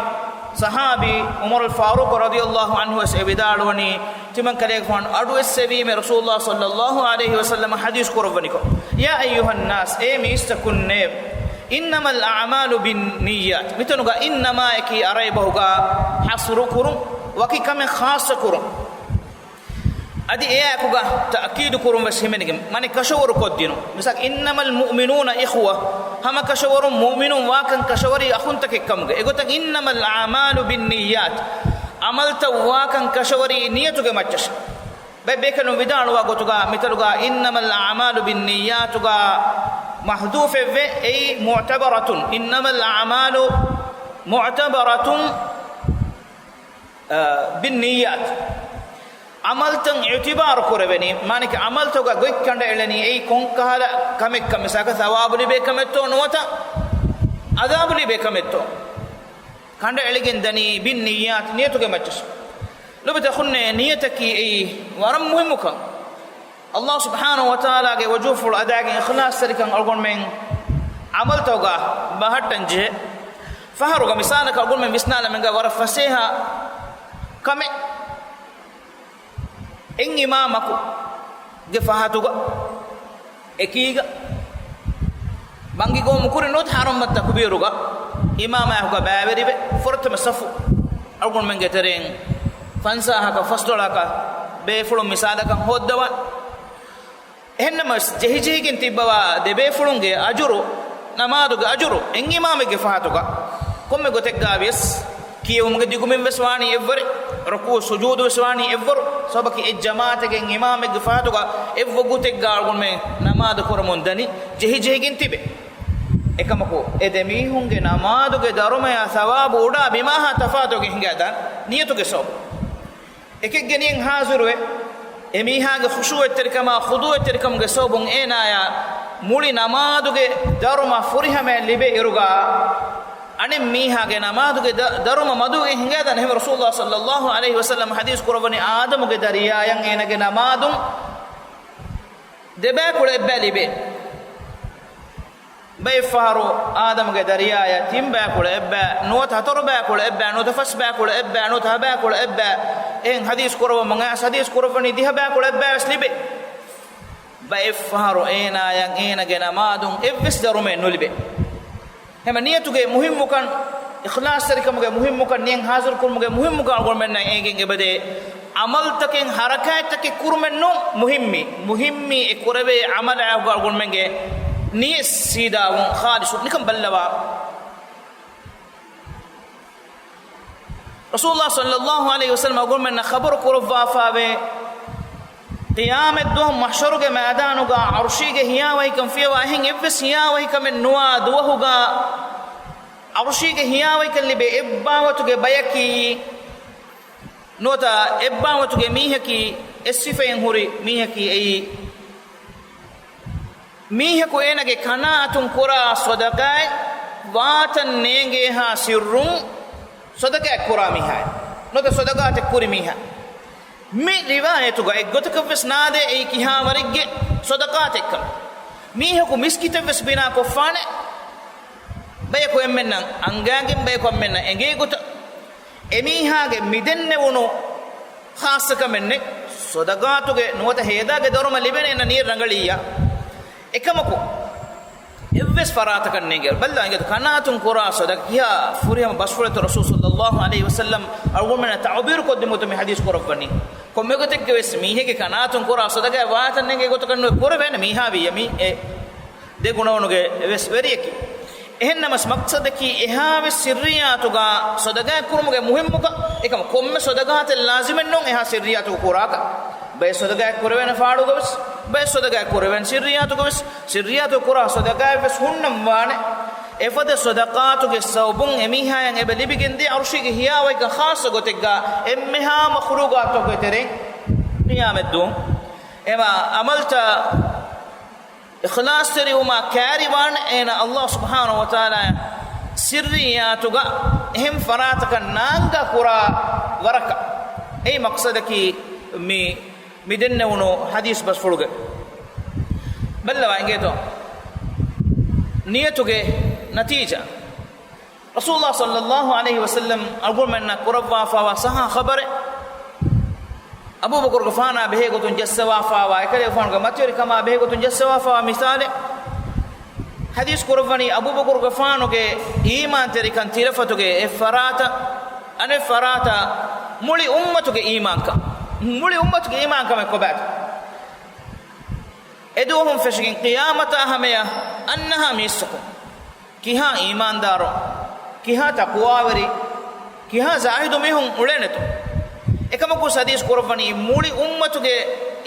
ޞަޙާބީ ޢުމަރުލް ފާރޫޤު ރަޟިޔަﷲ ޢަންހު ވެސް އެ ވިދާޅުވަނީ، ތިމަން ކަލޭގެފާނު އަޑުއެއްސެވީމަ ރަސޫލުﷲ ޞައްލަﷲ ޢަލައިހި ވަސައްލަމަ ޙަދީޘް ކުރައްވަނިކޮށް. يا أيها الناس، އޭ މީސްތަކުންނޭ، إنما الأعمال بالنيات. މިތަނުގަ އިންނަމާއަކީ ޢަރަބިބަހުގަ ޙަޞްރު ކުރުން، ވަކި ކަމެއް ޚާއްޞަ ކުރުން. އަދި އެއާއެކުގަ ތައުކީދު ކުރުން ވެސް ހިމެނިގެން، މާނަ ކަށަވަރު ކޮށްދިނުން. މިސާލަކަށް، إنما المؤمنون إخوة، ހަމަ ކަށަވަރުން މުއުމިނުން ވާކަން ކަށަވަރީ އަޚުންތަކެއް ކަމުގަ. އެގޮތަށް إنما الأعمال بالنيات، ޢަމަލުތައް ވާކަން ކަށަވަރީ ނިޔަތުގެ މައްޗަށް. ބައެއް ބޭކަލުން ވިދާޅުވާ ގޮތުގަ މިތަނުގަ إنما الأعمال بالنيات ގަ މަޙްޛޫފެއްވޭ، އެއީ مُعْتَبَرَةٌ، إنما الأعمال مُعْتَبَرَةٌ، އަ، بالنيات. ޢަމަލުތައް އިޢުތިބާރު ކުރެވެނީ، މާނައަކީ ޢަމަލުތަކުގަ ގޮތް ކަނޑައެޅެނީ އެއީ ކޮންކަހަލަ ކަމެއްކަން، މިސާލަކަށް ޘަވާބު ލިބޭ ކަމެއްތޯ ނުވަތަ ޢަޛާބު ލިބޭ ކަމެއްތޯ. ކަނޑައެޅިގެން ދަނީ بالنيات، ނިޔަތުގެ މައްޗަށް. ލޮބުވެތި އަޚުންނޭ، ނިޔަތަކީ އެއީ ވަރަށް މުހިއްމު ކަން. ﷲ ސުބްޙާނަހޫ ވަތަޢާލާގެ ވަޖުހުފުޅު އަދާގެން އިޚްލާޞްތެރިކަން އަޅުގަނޑުމެން ޢަމަލުތަކުގަ ބަހައްޓަން ޖެހޭ. ފަހަރުގަ މިސާލަކަށް އަޅުގަނޑުމެން ވިސްނާލަމެންގަ ވަރަށް ފަސޭހަ ކަމެއް. އެއް އިމާމަކު ގެ ފަހަތުގަ އެކީގަ ބަންގި ގޮވަމުން ކުރިން ނުވަތަ ޙަރަމް ތަކުބީރުގަ އިމާމާއެކުގަ ބައިވެރިވެ، ފުރަތަމަ ޞަފު އަޅުގަނޑުމެންގެ ތެރެއިން ފަންސާހަކަށް ފަސްދޮޅަހަކަށް ބޭފުޅުން މިސާލަކަށް ހޯއްދަވާ. އެހެންނަމަވެސް، ޖެހިޖެހިގެން ތިއްބަވާ ދެބޭފުޅުންގެ އަޖުރު، ނަމާދުގެ އަޖުރު އެއް އިމާމެއްގެ ފަހަތުގަ ކޮންމެ ގޮތެއްގަ ވިޔަސް، ކިޔެވުމުގެ ދިގުމިން ވެސް ވާނީ އެއްވަރެއް، ރުކޫޢު ސުޖޫދު ވެސް ވާނީ އެއްވަރު. ސަބަބަކީ އެއް ޖަމާޢަތެއްގެ އިމާމެއްގެ ފަހަތުގަ އެއްވަރު ގޮތެއްގަ އަޅުގަނޑުމެން ނަމާދު ކުރަމުން ދަނީ ޖެހިޖެހިގެން ތިބެ. އެކަމަކު، އެ ދެމީހުންގެ ނަމާދުގެ ދަރުމަޔާ ޘަވާބު އުޑާ ބިމާހާ ތަފާތުވެގެން ހިނގާދާނެ ނިޔަތުގެ ސަބަބުން. އެކެއްގެ ނިޔަތް ޙާޟިރުވެ، އެމީހާގެ ޚުޝޫޢަތްތެރިކަމާ ޚުޟޫޢަތްތެރިކަމުގެ ސަބަބުން އޭނާޔާ މުޅި ނަމާދުގެ ދަރުމަ ފުރިހަމަޔަށް ލިބޭ އިރުގަ، އަނެއް މީހާގެ ނަމާދުގެ ދަ-، ދަރުމަ މަދުވެ ހިނގާދާނެ. އެހެން ރަސޫލުﷲ ޞައްލަﷲ ޢަލައިހި ވަސައްލަމަ ޙަދީޘް ކުރައްވަނީ، އާދަމުގެ ދަރިޔާޔަށް އޭނާގެ ނަމާދުން ދެބައިކުޅަ އެއްބައި ލިބޭ. ބައެއްފަހަރު އާދަމުގެ ދަރިޔާޔަށް ތިން ބައިކުޅަ އެއްބައި، ނުވަތަ ހަތަރު ބައިކުޅަ އެއްބައި، ނުވަތަ ފަސް ބައިކުޅަ އެއްބައި، ނުވަތަ ހަ ބައިކުޅަ އެއްބައި. އެހެން ޙަދީޘް ކުރައްވަމުން އައިސް ޙަދީޘް ކުރައްވަނީ ދިހަ ބައިކުޅަ އެއްބައި ވެސް ލިބޭ. ބައެއްފަހަރު އޭނާޔަށް އޭނާގެ ނަމާދުން އެއްވެސް ދަރުމައެއް ނުލިބޭ. ހަމަ ނިޔަތުގެ މުހިއްމުކަން، އިޚްލާޞްތެރިކަމުގެ މުހިއްމުކަން، ނިޔަތް ޙާޟިރު ކުރުމުގެ މުހިއްމުކަން އަޅުގަނޑުމެންނަށް އެނގެން އެބަދޭ. ޢަމަލުތަކެއް، ޙަރަކާތްތަކެއް ކުރުމެއް ނޫން މުހިއްމީ. މުހިއްމީ އެ ކުރެވޭ ޢަމަލާ އަޅުގަނޑުމެންގެ ނިޔަތް ސީދާވުން، ޚާލިޞު. ނިކަން ބައްލަވާ. ރަސޫލުﷲ ޞައްލަﷲ ޢަލައިހި ވަސައްލަމަ އަޅުގަނޑުމެންނަށް ޚަބަރު ކުރައްވާފައިވޭ، ޤިޔާމަތްދުވަހު މަޙްޝަރުގެ މައިދާނުގަ ޢަރުޝީގެ ހިޔާވަހިކަން ފިޔަވާ އެހެން އެއްވެސް ހިޔާވަހިކަމެއް ނުވާ ދުވަހުގަ، ޢަރުޝީގެ ހިޔާވަހިކަން ލިބޭ އެއްބާވަތުގެ ބަޔަކީ، ނުވަތަ އެއްބާވަތުގެ މީހަކީ، އެއް ސިފައިން ހުރި މީހަކީ އެއީ، މީހަކު އޭނަގެ ކަނާތުން ކުރާ ޞަދަޤާތް ވާތަން ނޭނގޭހާ ސިއްރުން ޞަދަޤާތް ކުރާ މީހާއެއް، ނުވަތަ ޞަދަޤާތެއް ކުރި މީހާ. މި ރިވާޔަތުގަ އެއްގޮތަކަށްވެސް ނާދޭ އެއީ ކިހާވަރެއްގެ ޞަދަޤާތެއްކަން. މީހަކު މިސްކިތެއްވެސް ބިނާކޮށްފާނެ، ބަޔަކު އެންމެންނަށް އަންގާގެން، ބަޔަކު އެންމެންނަށް އެނގޭ ގޮތަށް. އެމީހާގެ މިދެންނެވުނު ޚާއްޞަކަމެއް ނެތް. ޞަދަޤާތުގެ ނުވަތަ ހޭދާގެ ދަރުމަ ލިބޭނެ އޭނަ ނިޔަތް ރަނގަޅިއްޔާ. އެކަމަކު، އެއްވެސް ފަރާތަކަށް ނޭނގެ. ބައްލަވާ އިނގޭތޯ ކަނާތުން ކުރާ ޞަދަޤާތް ކިހާ ފުރިހަމަ ބަސްފުޅެއްތޯ ރަސޫލު ޞައްލަﷲ ޢަލައިހި ވަސައްލަމް އަޅުގަނޑުމެންނަށް ތަޢުބީރު ކޮށްދިނުމުގެ މި ޙަދީޘް ކުރައްވަނީ. ކޮންމެ ގޮތެއްގެ ވެސް މީހެއްގެ ކަނާތުން ކުރާ ޞަދަޤާތް ވާތަން ނޭނގޭ ގޮތަކަށް ނުވެ ކުރެވޭނެ މީހާ ވިއްޔަ މީ އެ ދެ ގުނަވަނުގެ ވެސް ވެރިޔަކީ. އެހެންނަމަސް މަޤްޞަދަކީ އެހާވެސް ސިއްރިއްޔާތުގަ ޞަދަޤާތް ކުރުމުގެ މުހިއްމުކަން. އެކަމަ ކޮންމެ ޞަދަޤާތެއް ލާޒިމެއް ނޫން އެހާ ސިއްރިއްޔާތުގަ ކުރާކަށް. ބައެއް ޞަދަޤާތް ކުރެވޭނެ ފާޑުގަ ވެސް، ބައެއް ޞަދަޤާތް ކުރެވެން، ސިއްރިއްޔާތުގަ ވެސް، ސިއްރިއްޔާތު ކުރާ ޞަދަޤާތް ވެސް ހުންނަން ވާނެ. އެފަދަ ޞަދަޤާތުގެ ސަބަބުން އެމީހާޔަށް އެބަ ލިބިގެންދޭ ޢަރުޝީގެ ހިޔާވައިގަ ޚާއްޞަ ގޮތެއްގަ އެންމެހާ މަޚްލޫޤާތުތަކުގެ ތެރެއިން ޤިޔާމަތްދުވަހު. އެމަ ޢަމަލުތައް އިޚްލާޞްތެރިވުމާ ކައިރިވާން އޭނަ ﷲ ސުބްޙާނަހޫ ވަތަޢާލާ ސިއްރިއްޔާތުގަ އެހެން ފަރާތަކަށް ނާންގާ ކުރާ ވަރަކަށް. އެއީ މަޤްޞަދަކީ މި، މި ދެންނެވުނު ޙަދީޘް ބަސްފުޅުގެ. ބައްލަވާ އިނގޭތޯ ނިޔަތުގެ ނަތީޖާ. ރަސޫލުﷲ ޞައްލައްލާހު ޢަލައިހި ވަސައްލަމް އަޅުގަނޑުމެންނަށް ކުރައްވާފާވާ ސައްޙަ ޚަބަރެއް، އަބޫބަކުރުގެފާނާ ބެހޭގޮތުން ޖައްސަވާފާވާ، އެކަލޭގެފާނުގެ މަތިވެރިކަމާ ބެހޭގޮތުން ޖައްސަވާފާވާ މިސާލެއް، ޙަދީޘް ކުރައްވަނީ އަބޫބަކުރުގެފާނުގެ އީމާންތެރިކަން ތިލަފަތުގެ އެއް ފަރާތަށް، އަނެއް ފަރާތަށް މުޅި އުއްމަތުގެ އީމާންކަން، މުޅި އުއްމަތުގެ އީމާންކަމެއް ކޮބާތޯ؟ އެދުވަހުން ފެށިގެން ޤިޔާމަތާ ހަމަޔަށް އަންނަހާ މީސްތަކުން ކިހާ އީމާންދާރު، ކިހާ ތަޤްވާވެރި، ކިހާ ޒާހިދު މީހުން އުޅޭނެތޯ؟ އެކަމަކު ޙަދީޘް ކުރައްވަނީ މުޅި އުއްމަތުގެ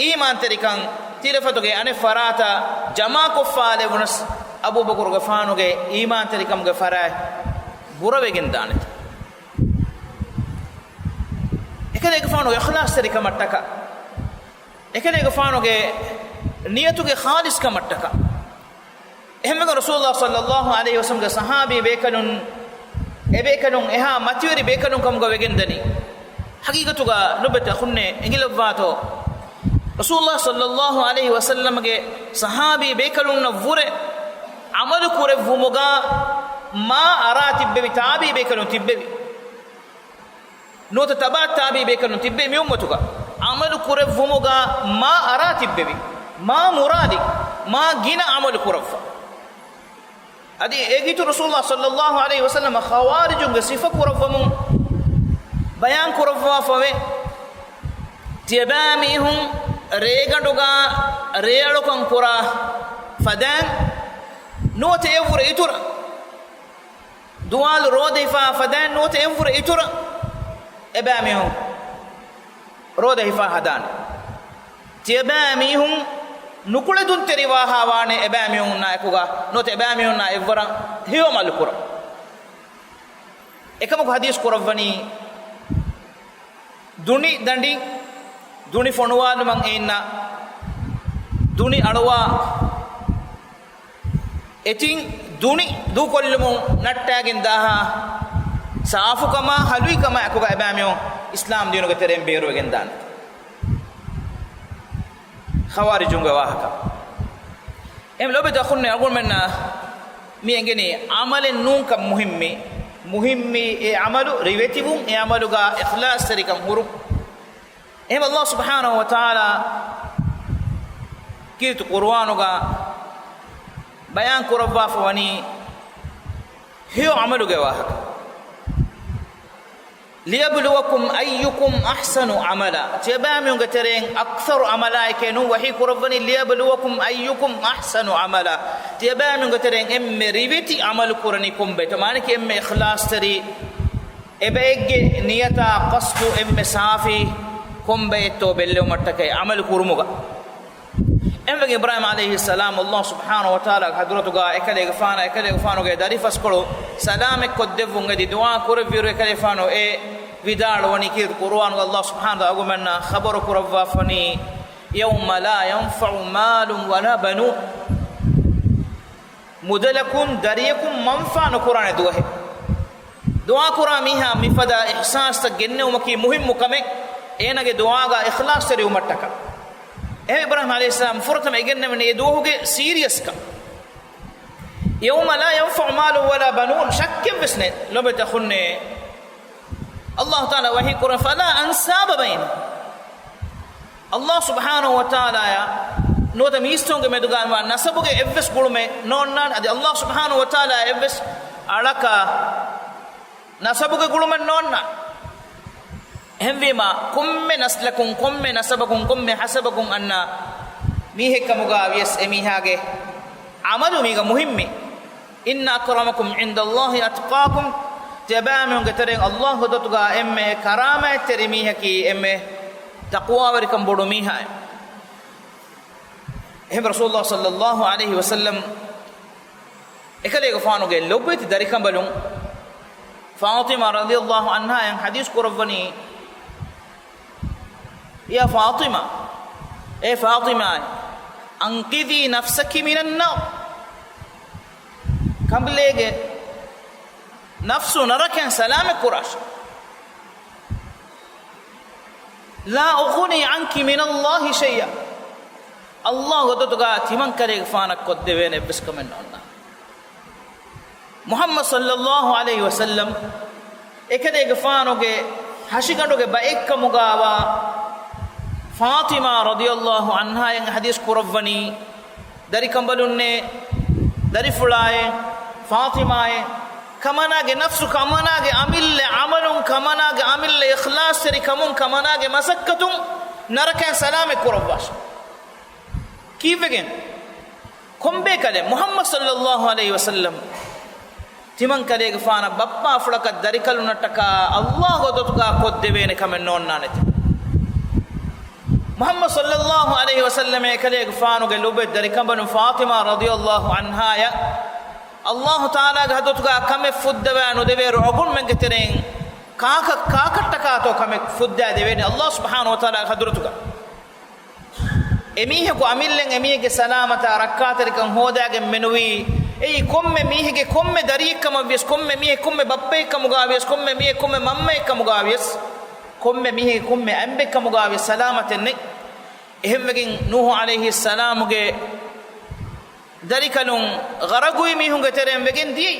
އީމާންތެރިކަން ތިލަފަތުގެ އަނެއް ފަރާތަށް ޖަމާކޮށްފާލެވުނަސް، އަބޫބަކުރުގެފާނުގެ އީމާންތެރިކަމުގެ ފަރާތް ބުރަވެގެން ދާނެތޯ؟ އެކަލޭގެފާނުގެ އިޚްލާޞްތެރިކަމަށްޓަކާ، އެކަލޭގެފާނުގެ ނިޔަތުގެ ޚާލިޞްކަމަށްޓަކާ. އެހެންވެގެން ރަސޫލުﷲ ޞައްލައްލާހު ޢަލައިހި ވަސައްލަމްގެ ޞަޙާބީ ބޭކަލުން، އެބޭކަލުން އެހާ މަތިވެރި ބޭކަލުން ކަމުގަ ވެގެންދަނީ. ޙަޤީޤަތުގަ ލޮބުވެތި އަޚުންނޭ އެނގިލައްވާތޯ، ރަސޫލުﷲ ޞައްލައްލާހު ޢަލައިހި ވަސައްލަމްގެ ޞަޙާބީ ބޭކަލުންނަށްވުރެ ޢަމަލު ކުރެއްވުމުގަ މާ އަރާ ތިއްބެވި ތާބީ ބޭކަލުން ތިއްބެވި. ނުވަތަ ތަބަޢު ތާބިޢީ ބޭކަލުން ތިއްބެވި މި އުއްމަތުގަ ޢަމަލު ކުރެއްވުމުގަ މާ އަރާ ތިއްބެވި، މާ މުރާދި، މާ ގިނަ ޢަމަލު ކުރައްވާ. އަދި އޭގެ އިތުރު ރަސޫލުﷲ ޞައްލައްލާހު ޢަލައިހި ވަސައްލަމަ ޚަވާރިޖުންގެ ސިފަ ކުރައްވަމުން ބަޔާން ކުރައްވާފަވޭ. ތިޔަބައިމީހުން ރޭގަނޑުގަ ރޭއަޅުކަން ކުރާ ފަދައިން ނުވަތަ އެއަށްވުރެ އިތުރަށް ދުވާލު ރޯދަ ހިފާ ފަދައިން ނުވަތަ އެއަށްވުރެ އިތުރަށް އެބައިމީހުން ރޯދަ ހިފާ ހަދާނެ. ތިޔަބައިމީހުން ނުކުޅެދުންތެރިވާހާ ވާނެ އެބައިމީހުންނާ އެކުގަ ނުވަތަ އެބައިމީހުންނާ އެއްވަރަށް ހެޔޮ ޢަމަލު ކުރަން. އެކަމަކު ޙަދީޘް ކުރައްވަނީ، ދުނި ދަނޑިން، ދުނި ފޮނުވާލުމަށް އެއިންނަ ދުނި އަޅުވާ، އެތިން ދުނި ދޫކޮށްލުމުން ނައްޓާގެން ދާހާ ސާފުކަމާ ހަލުއިކަމާ އެކުގަ އެބައިމީހުން އިސްލާމް ދީނުގެ ތެރެއިން ބޭރުވެގެން ދާނެ. ޚަވާރިޖުންގެ ވާހަކަ. އެހެން ލޮބުވެތި އަޚުންނޭ އަޅުގަނޑުމެންނަށް މި އެނގެނީ ޢަމަލެއް ނޫންކަން މުހިއްމީ، މުހިއްމީ އެ ޢަމަލު ރިވެތިވުން، އެ ޢަމަލުގަ އިޚްލާޞްތެރިކަން ހުރުން. އެހެން ﷲ ސުބްޙާނަހޫ ވަތަޢާލާ ކީރިތި ޤުރުއާނުގަ ބަޔާން ކުރައްވާފަ ވަނީ ހެޔޮ ޢަމަލުގެ ވާހަކަ. لِيَبْلُوَكُمْ أَيُّكُمْ أَحْسَنُ عَمَلًا. ތިޔަބައިމީހުންގެ ތެރެއިން އަކްސަރު ޢަމަލާއެކޭ ނޫން ވަޙީ ކުރައްވަނީ، لِيَبْلُوَكُمْ أَيُّكُمْ أَحْسَنُ عَمَلًا. ތިޔަބައިމީހުންގެ ތެރެއިން އެންމެ ރިވެތި ޢަމަލު ކުރަނީ ކޮންބައެއްތޯ؟ މާނައަކީ އެންމެ އިޚްލާޞްތެރި، އެބައެއްގެ ނިޔަތާ ޤަޞްދު އެންމެ ސާފީ ކޮންބައެއްތޯ ބެއްލެވުމަށްޓަކައި ޢަމަލު ކުރުމުގަ. އެންމެގެ އިބްރާހީމް ޢަލައިހިއްސަލާމް ﷲ ސުބްޙާނަހޫ ވަތަޢާލާގެ ޙަޟްރަތުގަ އެކަލޭގެފާނާ އެކަލޭގެފާނުގެ ދަރިފަސްކޮޅު ސަލާމަތްކޮށްދެއްވުން އެދި ދުޢާ ކުރެއްވިއިރު އެކަލޭފާނު އެ ވިދާޅުވަނީ ކީރިތި ޤުރުއާނުގަ ﷲ ސުބްޙާނަހޫ ވަތަޢާލާ އަޅުގަނޑުމެންނަށް ޚަބަރު ކުރައްވާފަނީ، يَوْمَ لَا يَنْفَعُ مَالٌ وَلَا بَنُونَ. މުދަލަކުން ދަރިޔަކުން މަންފާ ނުކުރާނެ ދުވަހެއް. ދުޢާކުރާ މީހާ މިފަދަ އިޙްސާސްތައް ގެންނެވުމަކީ މުހިއްމު ކަމެއް، އޭނާގެ ދުޢާގަ އިޚްލާޞްތެރިވުމަށްޓަކާ. އެހެން އިބްރާހީމް ޢަލައިހިއްސަލާމް ފުރަތަމަ އެނގެންނެވުނީ އެ ދުވަހުގެ ސީރިއަސްކަން. يَوْمَ لَا يَنْفَعُ مَالٌ وَلَا بَنُونَ، ޝައްކެއްވެސް ނެތް. ލޮބުވެތި އަޚުންނޭ، ﷲ ތަޢާލާ ވަޙީ ކުރަން، فَلَا أَنْسَابَ بَيْنَهُمْ. ﷲ ސުބްޙާނަހޫ ވަތަޢާލާއާ ނުވަތަ މީސްތަކުންގެ މެދުގައިވާ ނަސަބުގެ އެއްވެސް ގުޅުމެއް ނޯންނާނެ. އަދި ﷲ ސުބްޙާނަހޫ ވަތަޢާލާ އެއްވެސް އަޅަކަށް ނަސަބުގެ ގުޅުމެއް ނޯންނާނެ. އެހެންވީމާ، ކޮންމެ ނަސްލަކުން، ކޮންމެ ނަސަބަކުން، ކޮންމެ ޙަސަބަކުން އަންނަ މީހެއްކަމުގަ ވިޔަސް އެމީހާގެ ޢަމަލު މީގަ މުހިއްމީ. إِنَّ أَكْرَمَكُمْ عِنْدَ اللَّهِ أَتْقَاكُمْ. ތިޔަބައިމީހުންގެ ތެރެއިން ﷲ ގެ ހަޟްރަތުގަ އެންމެ ކަރާމަތްތެރި މީހަކީ އެންމެ ތަޤްވާވެރިކަން ބޮޑު މީހާއޭ. އެހެން ރަސޫލުﷲ ޞައްލައްލާހު ޢަލައިހި ވަސައްލަމް އެކަލޭގެފާނުގެ ލޮބުވެތި ދަރިކަނބަލުން ފާޠިމާ ރަޟިޔައްލާހު ޢަންހާ އަށް ޙަދީޘް ކުރައްވަނީ، يا فاطمة، އޭ ފާޠިމާ، أنقذي نفسك من النار، ކަނބުލޭގެ ނަފްސު ނަރަކައިން ސަލާމަތް ކުރާށޭ. لا أغني عنك من الله شيئا. ﷲ ގެ ގޮތުގަ ތިމަންކަލޭގެފާނަށް ކޮށްދެވޭނެ އެއްވެސް ކަމެއް ނޯންނާނެ. މުޙައްމަދު ޞައްލައްލާހު ޢަލައިހި ވަސައްލަމް އެކަލޭގެފާނުގެ ހަށިގަނޑުގެ ބައެއްކަމުގައިވާ ފާޠިމާ ރަޟިޔައްލާހު ޢަންހާއަށް ޙަދީޘް ކުރައްވަނީ، ދަރިކަނބަލުންނޭ، ދަރިފުޅާއޭ، ފާޠިމާއޭ، ކަމަނާގެ ނަފްސު، ކަމަނާގެ އަމިއްލަ ޢަމަލުން، ކަމަނާގެ އަމިއްލަ އިޚްލާޞްތެރިކަމުން، ކަމަނާގެ މަސައްކަތުން ނަރަކައިން ސަލާމަތް ކުރައްވާށޭ. ކީއްވެގެން؟ ކޮންބޭކަލެއް؟ މުޙައްމަދު ޞައްލައްލާހު ޢަލައިހި ވަސައްލަމް ތިމަންކަލޭގެފާނަށް ބައްޕާފުޅަކަށް ދަރިކަލުންނަށްޓަކާ ﷲ ގެ ގޮތުގަ ކޮށްދެވޭނެ ކަމެއް ނޯންނާނެތެ. މުޙައްމަދު ޞައްލައްލާހު ޢަލައިހި ވަސައްލަމަށް އެކަލޭގެފާނުގެ ލޮބުވެތި ދަރިކަނބަލުން ފާޠިމާ ރަޟިޔައްލާހު ޢަންހާއަށް ﷲ ތަޢާލާގެ ޙަޟްރަތުގަ ކަމެއް ފުއްދަވާ ނުދެވޭއިރު އަޅުގަނޑުމެންގެ ތެރެއިން ކާކަށް، ކާކަށްޓަކާތޯ ކަމެއް ފުއްދާ ދެވޭނެ ﷲ ސުބްޙާނަހު ވަތަޢާލާގެ ޙަޟްރަތުގަ. އެމީހަކު އަމިއްލައަށް އެމީހެއްގެ ސަލާމަތާ ރައްކާތެރިކަން ހޯދާގެން މެނުވީ، އެއީ ކޮންމެ މީހެއްގެ ކޮންމެ ދަރިއެއްކަމަށްވިޔަސް، ކޮންމެ މީހެއް ކޮންމެ ބައްޕައެއްކަމުގައިވިޔަސް، ކޮންމެ މީހެއް ކޮންމެ މަންމައެއްކަމުގައިވިޔަސް، ކޮންމެ މީހެއް ކޮންމެ އަނބެއްކަމުގައިވިޔަސް ސަލާމަތެއް ނެތް. އެހެންވެގެން ނޫޙު ޢަލައިހިއްސަލާމުގެ ދަރިކަލުން ޣަރަޤުވި މީހުންގެ ތެރެއިން ވެގެން ދިޔައީ.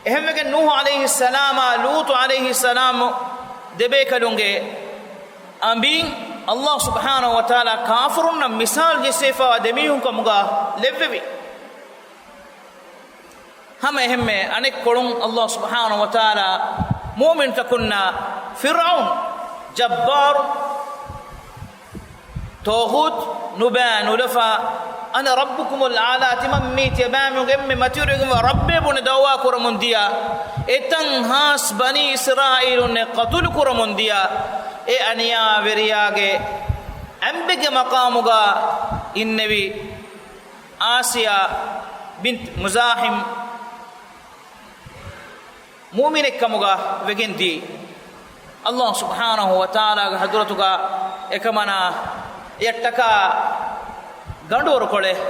އެހެންވެގެން ނޫޙު ޢަލައިހިއްސަލާމާ ލޫޠު ޢަލައިހިއްސަލާމު ދެބޭކަލުންގެ އަނބިން ﷲ ސުބްޙާނަހު ވަތަޢާލާ ކާފަރުންނަށް މިސާލު ޖެއްސެވިފައިވާ ދެމީހުން ކަމުގަ ލެއްވެވި. ހަމަ އެހެންމެ އަނެއްކޮޅުން ﷲ ސުބްޙާނަހު ވަތަޢާލާ މުއުމިންތަކުންނާ ފިރްޢައުން، ޖައްބާރު، ޠާޣޫތު، ނުބައި ނުލަފާ، أنا ربكم الأعلى، ތިމަން މީ ތިޔަބައިމީހުންގެ އެންމެ މަތިވެރިވެގެންވާ ރައްބޭ ބުނެ ދަޢުވާ ކުރަމުން ދިޔަ، އެތަން ހާސް ބަނީ އިސްރާއީލުންނެއް ޤަތުލު ކުރަމުން ދިޔަ، އެ އަނިޔާވެރިޔާގެ އަނބެއްގެ މަޤާމުގަ އިންނެވި އާސިޔާ ބިންތު މުޒާޙިމް މުއުމިނެއްކަމުގަ ވެގެން ދިޔައީ. ﷲ ސުބްޙާނަހު ވަތަޢާލާގެ ޙަޟްރަތުގަ އެކަމަނާ އެއަށްޓަކާ ގަނޑުވަރުކޮޅެއް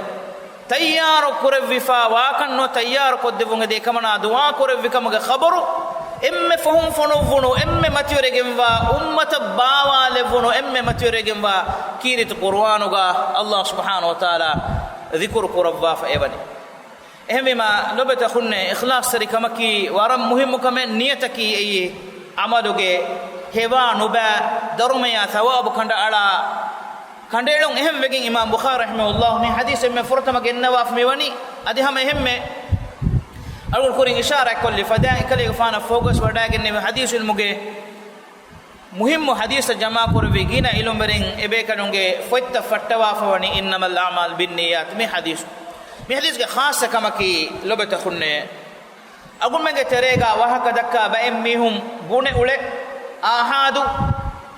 ތައްޔާރު ކުރެވިފައި ވާކަން ނުވަ، ތައްޔާރު ކޮށްދެއްވުން އެދި އެކަމަނާ ދުޢާ ކުރެއްވި ކަމުގެ ޚަބަރު އެންމެ ފަހުން ފޮނުއްވުނު، އެންމެ މަތިވެރިވެގެންވާ، އުއްމަތަށް ބާވާލެއްވުނު، އެންމެ މަތިވެރިވެގެންވާ ކީރިތި ޤުރުއާނުގަ ﷲ ސުބްޙާނަހު ވަތަޢާލާ ޛިކުރު ކުރައްވާފަ އެވަނީ. އެހެންވީމާ، ލޮބުވެތި އަޚުންނޭ، އިޚްލާޞްތެރިކަމަކީ ވަރަށް މުހިއްމު ކަމެއް. ނިޔަތަކީ އެއީ ޢަމަލުގެ ހެވާ ނުބައި ދަރުމަޔާ ޘަވާބު ކަނޑައަޅާ ކަނޑައެޅުން. އެހެންވެގެން އިމާމް ބުޚާރީ ރަޙިމަހުﷲ މި ޙަދީޘް އެންމެ ފުރަތަމަ ގެންނަވާފަ މިވަނީ. އަދި ހަމަ އެހެންމެ އަޅުގަނޑު ކުރިން އިޝާރާތްކޮށްލި ފަދައިން އެކަލޭގެފާނަށް ފޯކަސް ވަޑައިގެންނެވި ޙަދީޘް ޢިލްމުގެ މުހިއްމު ޙަދީޘްތައް ޖަމާކުރެއްވި ގިނަ ޢިލްމުވެރިން އެބޭކަލުންގެ ފޮތްތައް ފައްޓަވާފަވަނީ إنما الأعمال بالنيات މި ޙަދީޘް. މި ޙަދީޘްގެ ޚާއްޞަ ކަމަކީ ލޮބުވެތި އަޚުންނޭ، އަޅުގަނޑުމެންގެ ތެރޭގަ ވާހަކަ ދައްކާ ބައެއް މީހުން ބުނެ އުޅޭ އާޙާދު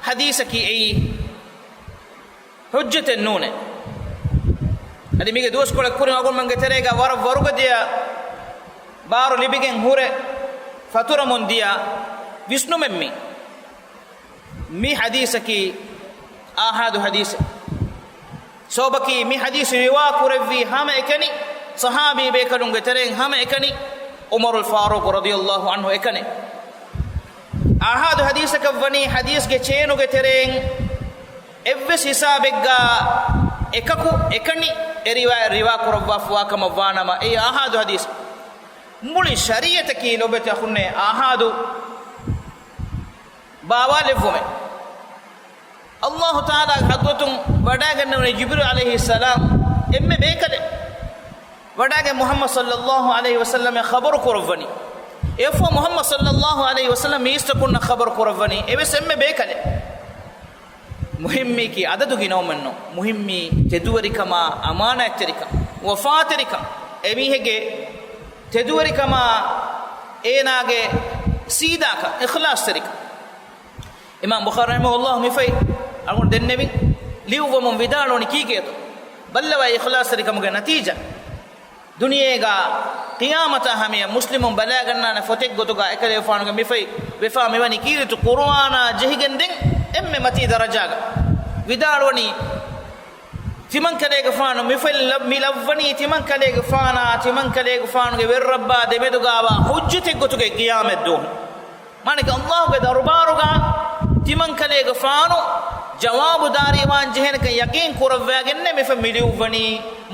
ޙަދީޘަކީ އެއީ ޙުއްޖަތެއް ނޫނޭ. އަދި މީގެ ދުވަސްކޮޅެއް ކުރިން އަޅުގަނޑުމެންގެ ތެރޭގަ ވަރަށް ވަރުގަދަޔަށް ބާރު ލިބިގެން ހުރެ ފަތުރަމުން ދިޔަ ވިސްނުމެއް މީ. މި ޙަދީޘަކީ އާޙާދު ޙަދީޘެއް. ސަބަބަކީ މި ޙަދީޘް ރިވާ ކުރެއްވީ ހަމައެކަނި، ޞަޙާބީ ބޭކަލުންގެ ތެރެއިން ހަމައެކަނި ޢުމަރުލް ފާރޫޤު ރަޟިޔަﷲ ޢަންހު އެކަނި. އާޙާދު ޙަދީޘަކަށް ވަނީ ޙަދީޘްގެ ޗޭނުގެ ތެރެއިން އެއްވެސް ހިސާބެއްގަ އެކަކު އެކަނި އެ ރިވާ، ރިވާ ކުރައްވާފަވާ ކަމަށް ވާނަމަ، އެއީ އާޙާދު ޙަދީޘް. މުޅި ޝަރީޢަތަކީ ލޮބުވެތި އަޚުންނޭ އާޙާދު ބާވާލެއްވުމެއް. ﷲ ތަޢާލާގެ ޙަޟްރަތުން ވަޑައިގެންނެވުނީ ޖިބްރީލް ޢަލައިހިއްސަލާމް އެންމެ ބޭކަލެއް ވަޑައިގެން މުޙައްމަދު ޞައްލައްލާހު ޢަލައިހި ވަސައްލަމަށް ޚަބަރު ކުރައްވަނީ. އެއަށްފަހު މުޙައްމަދު ޞައްލައްލާހު ޢަލައިހި ވަސައްލަމް މީސްތަކުންނަށް ޚަބަރު ކުރައްވަނީ އެވެސް އެންމެ ބޭކަލެއް. މުހިއްމީކީ އަދަދު ގިނަވުމެއްނޫން. މުހިއްމީ ތެދުވެރިކަމާ، އަމާނާތްތެރިކަން، ވަފާތެރިކަން، އެމީހެއްގެ ތެދުވެރިކަމާ، އޭނާގެ ސީދާކަން، އިޚްލާޞްތެރިކަން. އިމާމް ބުޚާރީ ރަޙިމަހުﷲ މި ފޮތް އަޅުގަނޑު ދެންނެވިން. ލިޔުއްވަމުން ވިދާޅުވަނީ ކީކޭތޯ؟ ބައްލަވާ އިޚްލާޞްތެރިކަމުގެ ނަތީޖާ. ދުނިޔޭގަ ޤިޔާމަތާ ހަމަޔަށް މުސްލިމުން ބަލާގަންނާނެ ފޮތެއް ގޮތުގަ އެކަލޭގެފާނުގެ މި ފޮތް ވެފާ މިވަނީ ކީރިތި ޤުރުއާނާ ޖެހިގެން ދެން އެންމެ މަތީ ދަރަޖާގަ. ވިދާޅުވަނީ ތިމަންކަލޭގެފާނު މި ފޮތް ލަ-، މި ލައްވަނީ ތިމަންކަލޭގެފާނާ ތިމަންކަލޭގެފާނުގެ ވެރިރައްބާ ދެމެދުގަވާ ޙުއްޖަތެއް ގޮތުގައި ޤިޔާމަތްދުވަހު. މާނައަކީ ﷲ ގެ ދަރުބާރުގަ ތިމަންކަލޭގެފާނު ޖަވާބުދާރީވާން ޖެހޭނެކަން ޔަޤީން ކުރައްވާގެންނޭ މި ފޮތް މި ލިޔުއްވަނީ.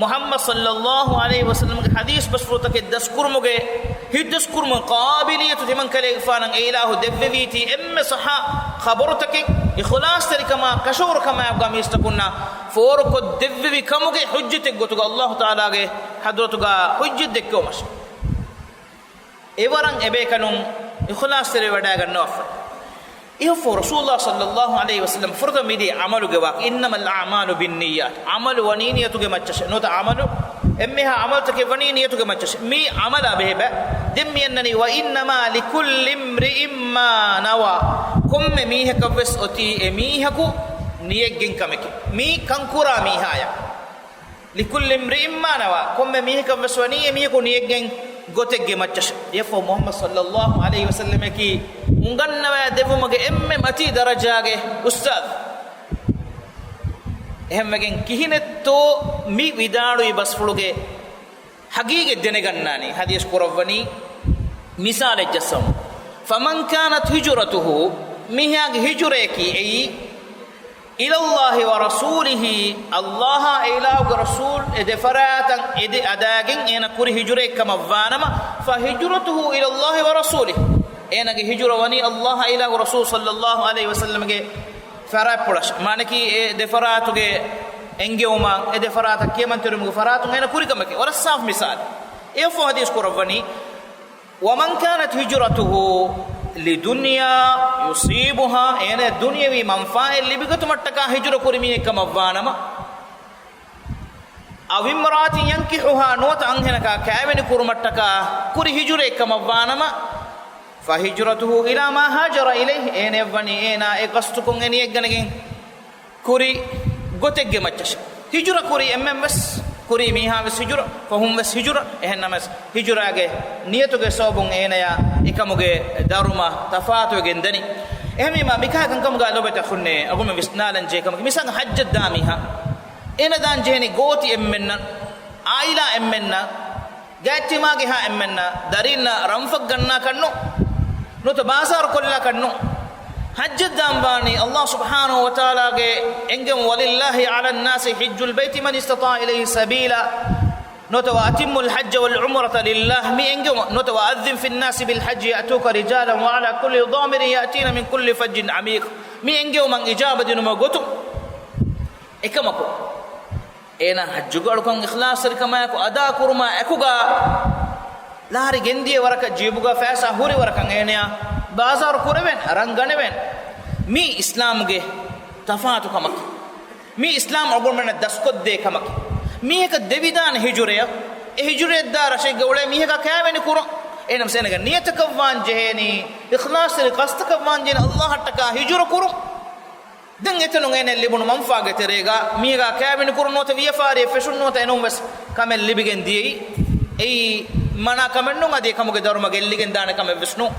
މުޙައްމަދު ޞައްލައްލާހު ޢަލައިހި ވަސައްލަމްގެ ޙަދީޘް ބަސްފުޅުތަކެއް ދަސްކުރުމުގެ، ހިތްދަސްކުރުމުގެ ޤާބިލިއްޔަތު ތިމަންކަލޭގެފާނަށް އެ އިލާހު ދެއްވެވީތީ އެންމެ ޞައްޙަ ޚަބަރުތަކެއް އިޚްލާޞްތެރިކަމާ ކަށަވަރުކަމާއެކުގަ މީސްތަކުންނަށް ފޯރުކޮށްދެއްވެވި ކަމުގެ ޙުއްޖަތެއް ގޮތުގަ ﷲ ތަޢާލާގެ ޙަޟްރަތުގަ ޙުއްޖަތް ދެއްކެވުމަށް. އެވަރަށް އެބޭކަލުން އިޚްލާޞްތެރިވެވަޑައިގަންނަވާފަ. އެއަށްފަހު ރަސޫލުﷲ ޞައްލައްލާހު ޢަލައިހި ވަސައްލަމް ފުރަތަމަ މިދިޔަ ޢަމަލުގެ ވާހަކަ، إنما الأعمال بالنيات، ޢަމަލު ވަނީ ނިޔަތުގެ މައްޗަށޭ. ނުވަތަ ޢަމަލު، އެންމެހާ ޢަމަލުތަކެއް ވަނީ ނިޔަތުގެ މައްޗަށޭ. މީ ޢަމަލާ ބެހޭ ބައެއް. ދެން މި އަންނަނީ، وإنما لكل امرئ ما نوى، ކޮންމެ މީހަކަށްވެސް އޮތީ އެ މީހަކު ނިޔަތްގެން ކަމެކޭ. މީ ކަންކުރާ މީހާޔަށް. لكل امرئ ما نوى، ކޮންމެ މީހަކަށްވެސް ވަނީ އެ މީހަކު ނިޔަތްގެން ގޮތެއްގެ މައްޗަށޭ. އެއަށްފަހު މުޙައްމަދު ޞައްލައްލާހު ޢަލައިހި ވަސައްލަމަކީ އުނގަންނަވާ ދެއްވުމުގެ އެންމެ މަތީ ދަރަޖާގެ އުސްތާޛު. އެހެންވެގެން ކިހިނެއްތޯ މި ވިދާޅުވި ބަސްފުޅުގެ ޙަޤީޤަތް ދެނެގަންނާނީ؟ ޙަދީޘް ކުރައްވަނީ މިސާލެއް ޖައްސަވަމުން. فمن كانت هجرته، މީހާގެ ހިޖުރަޔަކީ އެއީ، إلى الله ورسوله، ﷲ އާ އެ އިލާހުގެ ރަސޫލު އެ ދެ ފަރާތަށް އެދި އަދާގެން އޭނަ ކުރި ހިޖުރައެއް ކަމަށްވާނަމަ، فهجرته إلى الله ورسوله، އޭނަގެ ހިޖުރަ ވަނީ ﷲ އާ އިލާހުގެ ރަސޫލު ޞައްލައްލާހު ޢަލައިހި ވަސައްލަމްގެ ފަރާތްޕުޅަށް. މާނައަކީ އެ ދެ ފަރާތުގެ އެންގެވުމަށް، އެ ދެ ފަރާތަށް ކިޔަމަންތެރިވުމުގެ ފަރާތުން އޭނަ ކުރި ކަމެކޭ. ވަރަށް ސާފު މިސާލެއް. އެއަށްފަހު ޙަދީޘް ކުރައްވަނީ، ومن كانت هجرته لدنيا يصيبها، އޭނަ ދުނިޔަވީ މަންފާއެއް ލިބިގަތުމަށްޓަކާ ހިޖުރަ ކުރި މީހެއް ކަމަށްވާނަމަ، أو امرأة ينكحها، ނުވަތަ އަންހެނަކާ ކައިވެނި ކުރުމަށްޓަކާ ކުރި ހިޖުރައެއް ކަމަށްވާނަމަ، فهجرته إلى ما هاجر إليه، އޭނައަށްވަނީ އޭނާ އެ ގަސްތުކޮށް އެ ނިޔަތްގަނެގެން ކުރި ގޮތެއްގެ މައްޗަށޭ. ހިޖުރަ ކުރި އެންމެންވެސް، ކުރީ މީހާވެސް ހިޖުރަ، ފަހުންވެސް ހިޖުރަ. އެހެންނަމަވެސް ހިޖުރާގެ ނިޔަތުގެ ސަބަބުން އޭނަޔާ އެކަމުގެ ދަރުމަ ތަފާތުވެގެން ދަނީ. އެހެންވީމާ މިކަހަލަ ކަންކަމުގަ ލޮބުވެތި އަޚުންނޭ، އަޅުގަނޑުމެން ވިސްނާލަން ޖެހޭ ކަމަކީ، މިސާލަކަށް ޙައްޖަށް ދާ މީހާ، އޭނަ ދާން ޖެހެނީ ގޯތި އެންމެންނަށް، ޢާއިލާ އެންމެންނަށް، ގާތްތިމާގެ ހާ އެންމެންނަށް، ދަރީންނަށް ރަންފަށް ގަންނާކަށްނު، ނުވަތަ ބާޒާރު ކޮށްލާކަށްނު. ޙައްޖަށް ދާން ވާނީ ﷲ ސުބްޙާނަހޫ ވަތަޢާލާގެ އެންގެވުން، ولله على الناس حج البيت من استطاع إليه سبيلا، ނުވަތަ وأتموا الحج والعمرة لله، މި އެންގެވުމަށް، ނުވަތަ وأذن في الناس بالحج يأتوك رجالا وعلى كل ضامر يأتين من كل فج عميق، މި އެންގެވުމަށް އިޖާބަ ދިނުމުގެ ގޮތުން. އެކަމަކު، އޭނާ ޙައްޖުގެ އަޅުކަން އިޚްލާޞްތެރިކަމާއެކު އަދާކުރުމާ އެކުގަ، ލާރި ގެންދިޔަ ވަރަކަށް، ޖީބުގަ ފައިސާ ހުރި ވަރަކަށް އޭނަޔާ ބާޒާރު ކުރެވޭނެ، ރަން ގަނެވޭނެ. މީ އިސްލާމުގެ ތަފާތު ކަމަކީ. މީ އިސްލާމް އަޅުގަނޑުމެންނަށް ދަސްކޮށްދޭ ކަމަކީ. މީހަކަށް ދެވިދާނެ ހިޖުރަޔަށް، އެ ހިޖުރައަށްދާ ރަށެއްގަ އުޅޭ މީހަކާ ކައިވެނި ކުރުން. އެހެނަސް އޭނަގެ ނިޔަތަކަށްވާން ޖެހޭނީ، އިޚްލާޞްތެރި ޤަޞްދަކަށްވާން ޖެހޭނީ، ﷲ އަށްޓަކާ ހިޖުރަ ކުރުން. ދެން އެތަނުން އޭނަ ލިބުނު މަންފާގެ ތެރޭގަ މީހަކާ ކައިވެނި ކުރުން ނުވަތަ ވިޔަފާރިއެއް ފެށުން ނުވަތަ އެނޫންވެސް ކަމެއް ލިބިގެން ދިޔައީ. އެއީ މަނާ ކަމެއް ނޫން، އަދި އެކަމުގެ ދަރުމަ ގެއްލިގެން ދާނެ ކަމެއްވެސް ނޫން.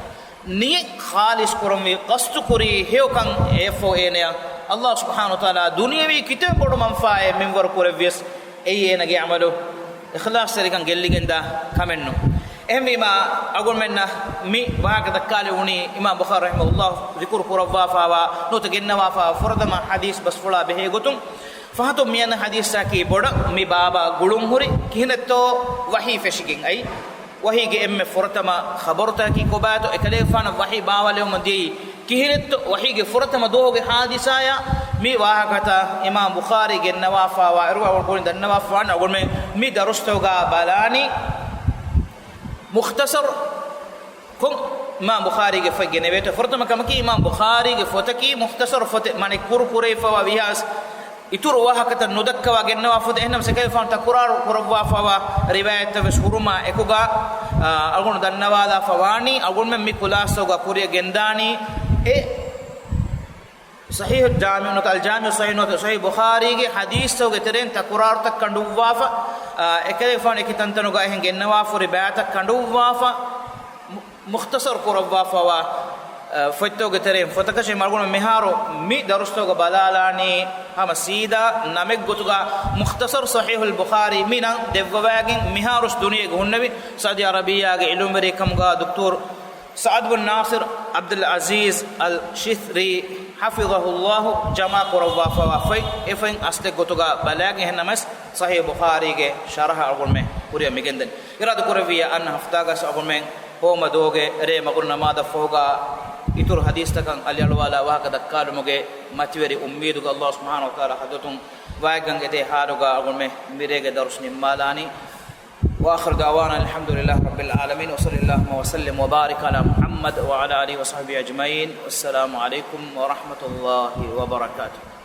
ނިޔަތް ޚާލިޞް ކުރަންވީ، ޤަޞްދު ކުރީ ހެޔޮކަން. އެއަށްފަހު އޭނަޔަށް ﷲ ސުބްޙާނަހޫ ވަތަޢާލާ ދުނިޔެވީ ކިތައް ބޮޑު މަންފާއެއް މިންވަރު ކުރެއްވިޔަސް، އެއީ އޭނަގެ ޢަމަލު އިޚްލާޞްތެރިކަން ގެއްލިގެންދާ ކަމެއްނޫން. އެހެންވީމާ، އަޅުގަނޑުމެންނަށް މި ވާހަކަ ދައްކާލެވުނީ އިމާމް ބުޚާރީ ރަޙިމަހުﷲ ޒިކުރު ކުރައްވާފާވާ ނުވަތަ ގެންނަވާފާވާ ފުރަތަމަ ޙަދީޘް ބަސްފުޅާ ބެހޭ ގޮތުން. ފަހަތުން މިއަންނަ ޙަދީޘްތަކީ ބޮޑަށް މި ބާބާ ގުޅުންހުރި ކިހިނެއްތޯ ވަޙީ ފެށިގެން އައި، ވަޙީގެ އެންމެ ފުރަތަމަ ޚަބަރުތަކަކީ ކޮބާތޯ؟ އެކަލޭގެފާނަށް ވަޙީ ބާވައިލެވުމަށް ދިޔައީ ކިހިނެއްތޯ؟ ވަޙީގެ ފުރަތަމަ ދުވަހުގެ ޙާދިސާޔާ މި ވާހަކަތައް އިމާމް ބުޚާރީ ގެންނަވާފާވާ އިރު އަޅުގަނޑު ދަންނަވާފާވާނެ. އަޅުގަނޑުމެން މި ދަރުސްތަކުގަ ބަލާނީ މުޚްތަޞަރު ކޮން އިމާމް ބުޚާރީގެ ފޮތް ގެނެވޭތޯ؟ ފުރަތަމަ ކަމަކީ، އިމާމް ބުޚާރީގެ ފޮތަކީ މުޚްތަޞަރު ފޮތެއް، މާނައަކީ ކުރު ކުރެވިފައިވާ ވީހާވެސް އިތުރު ވާހަކަތައް ނުދައްކަވާ ގެންނަވާ ފޮތެއް. އެހެންނަމަވެސް އެކަލޭގެފާނު ތަކުރާރު ކުރައްވާފައިވާ ރިވާޔަތްތައްވެސް ހުރުމާ އެކުގަ، އާ، އަޅުގަނޑު ދަންނަވާލާފަ ވާނީ، އަޅުގަނޑުމެން މި ޚުލާޞަތަކުގަ ކުރިއަށް ގެންދާނީ އެ ޞަޙީޙުލް ޖާމިޢު ނުވަތަ އަލް ޖާމިޢު ޞަޙީޙު ނުވަތަ ޞަޙީޙުލް ބުޚާރީގެ ޙަދީޘްތަކުގެ ތެރެއިން ތަކުރާރުތައް ކަނޑުއްވާފަ، އާ، އެކަލޭގެފާނު އެކި ތަންތަނުގަ އެހެން ގެންނަވާފަ ހުރި ބައިތައް ކަނޑުއްވާފަ، މު-، މުޚްތަޞަރު ކުރައްވާފަވާ، އަ، ފޮތްތަކުގެ ތެރެއިން ފޮތަކަށެއް އަޅުގަނޑު މިހާރު މި ދަރުސްތަކުގަ ބަލާލާނީ ހަމަ ސީދާ ނަމެއްގޮތުގަ މުޚްތަޞަރު ޞަޙީޙުލް ބުޚާރީ މި ނަން ދެއްވަވައިގެން މިހާރުސް ދުނިޔޭގަ ހުންނެވި ސައުދީ އަރަބިއްޔާގެ ޢިލްމުވެރިކަމުގަ ދޮކްޓޯރު ސަޢަދު ބުން ނާޞިރު ޢަބްދުލް ޢަޒީޒް އަލް ޝިތްރީ ޙަފިޡަހުﷲ ޖަމާ ކުރައްވާފަވާ ފޮތް، އެ ފޮތް އަސްލެއްގޮތުގަ ބަލާގެން އެހެންނަމަވެސް ޞަޙީޙު ބުޚާރީގެ ޝަރަޙަ އަޅުގަނޑުމެން ކުރިއަށް މިގެންދަނީ. އިރާދަކުރެއްވިއްޔާ އަންނަ ހަފްތާގަސް އަޅުގަނޑުމެން ހޯމަ ދުވަހުގެ ރޭ މަގުރިބު ނަމާދަށްފަހުގަ އިތުރު ޙަދީޘްތަކަށް އަލިއަޅުވާލާ ވާހަކަ ދައްކާލުމުގެ މަތިވެރި އުއްމީދުގަ ﷲ ސުބްޙާނަހޫ ވަތަޢާލާ ޙަޟްރަތުން ވާތްގަން އެދޭ ޙާލުގަ އަޅުގަނޑުމެން މިރޭގެ ދަރުސް ނިންމާލާނީ. وآخر دعوانا الحمد لله رب العالمين، وصل اللهم وسلم وبارك على محمد وعلى آله وصحبه أجمعين. والسلام عليكم ورحمة الله وبركاته.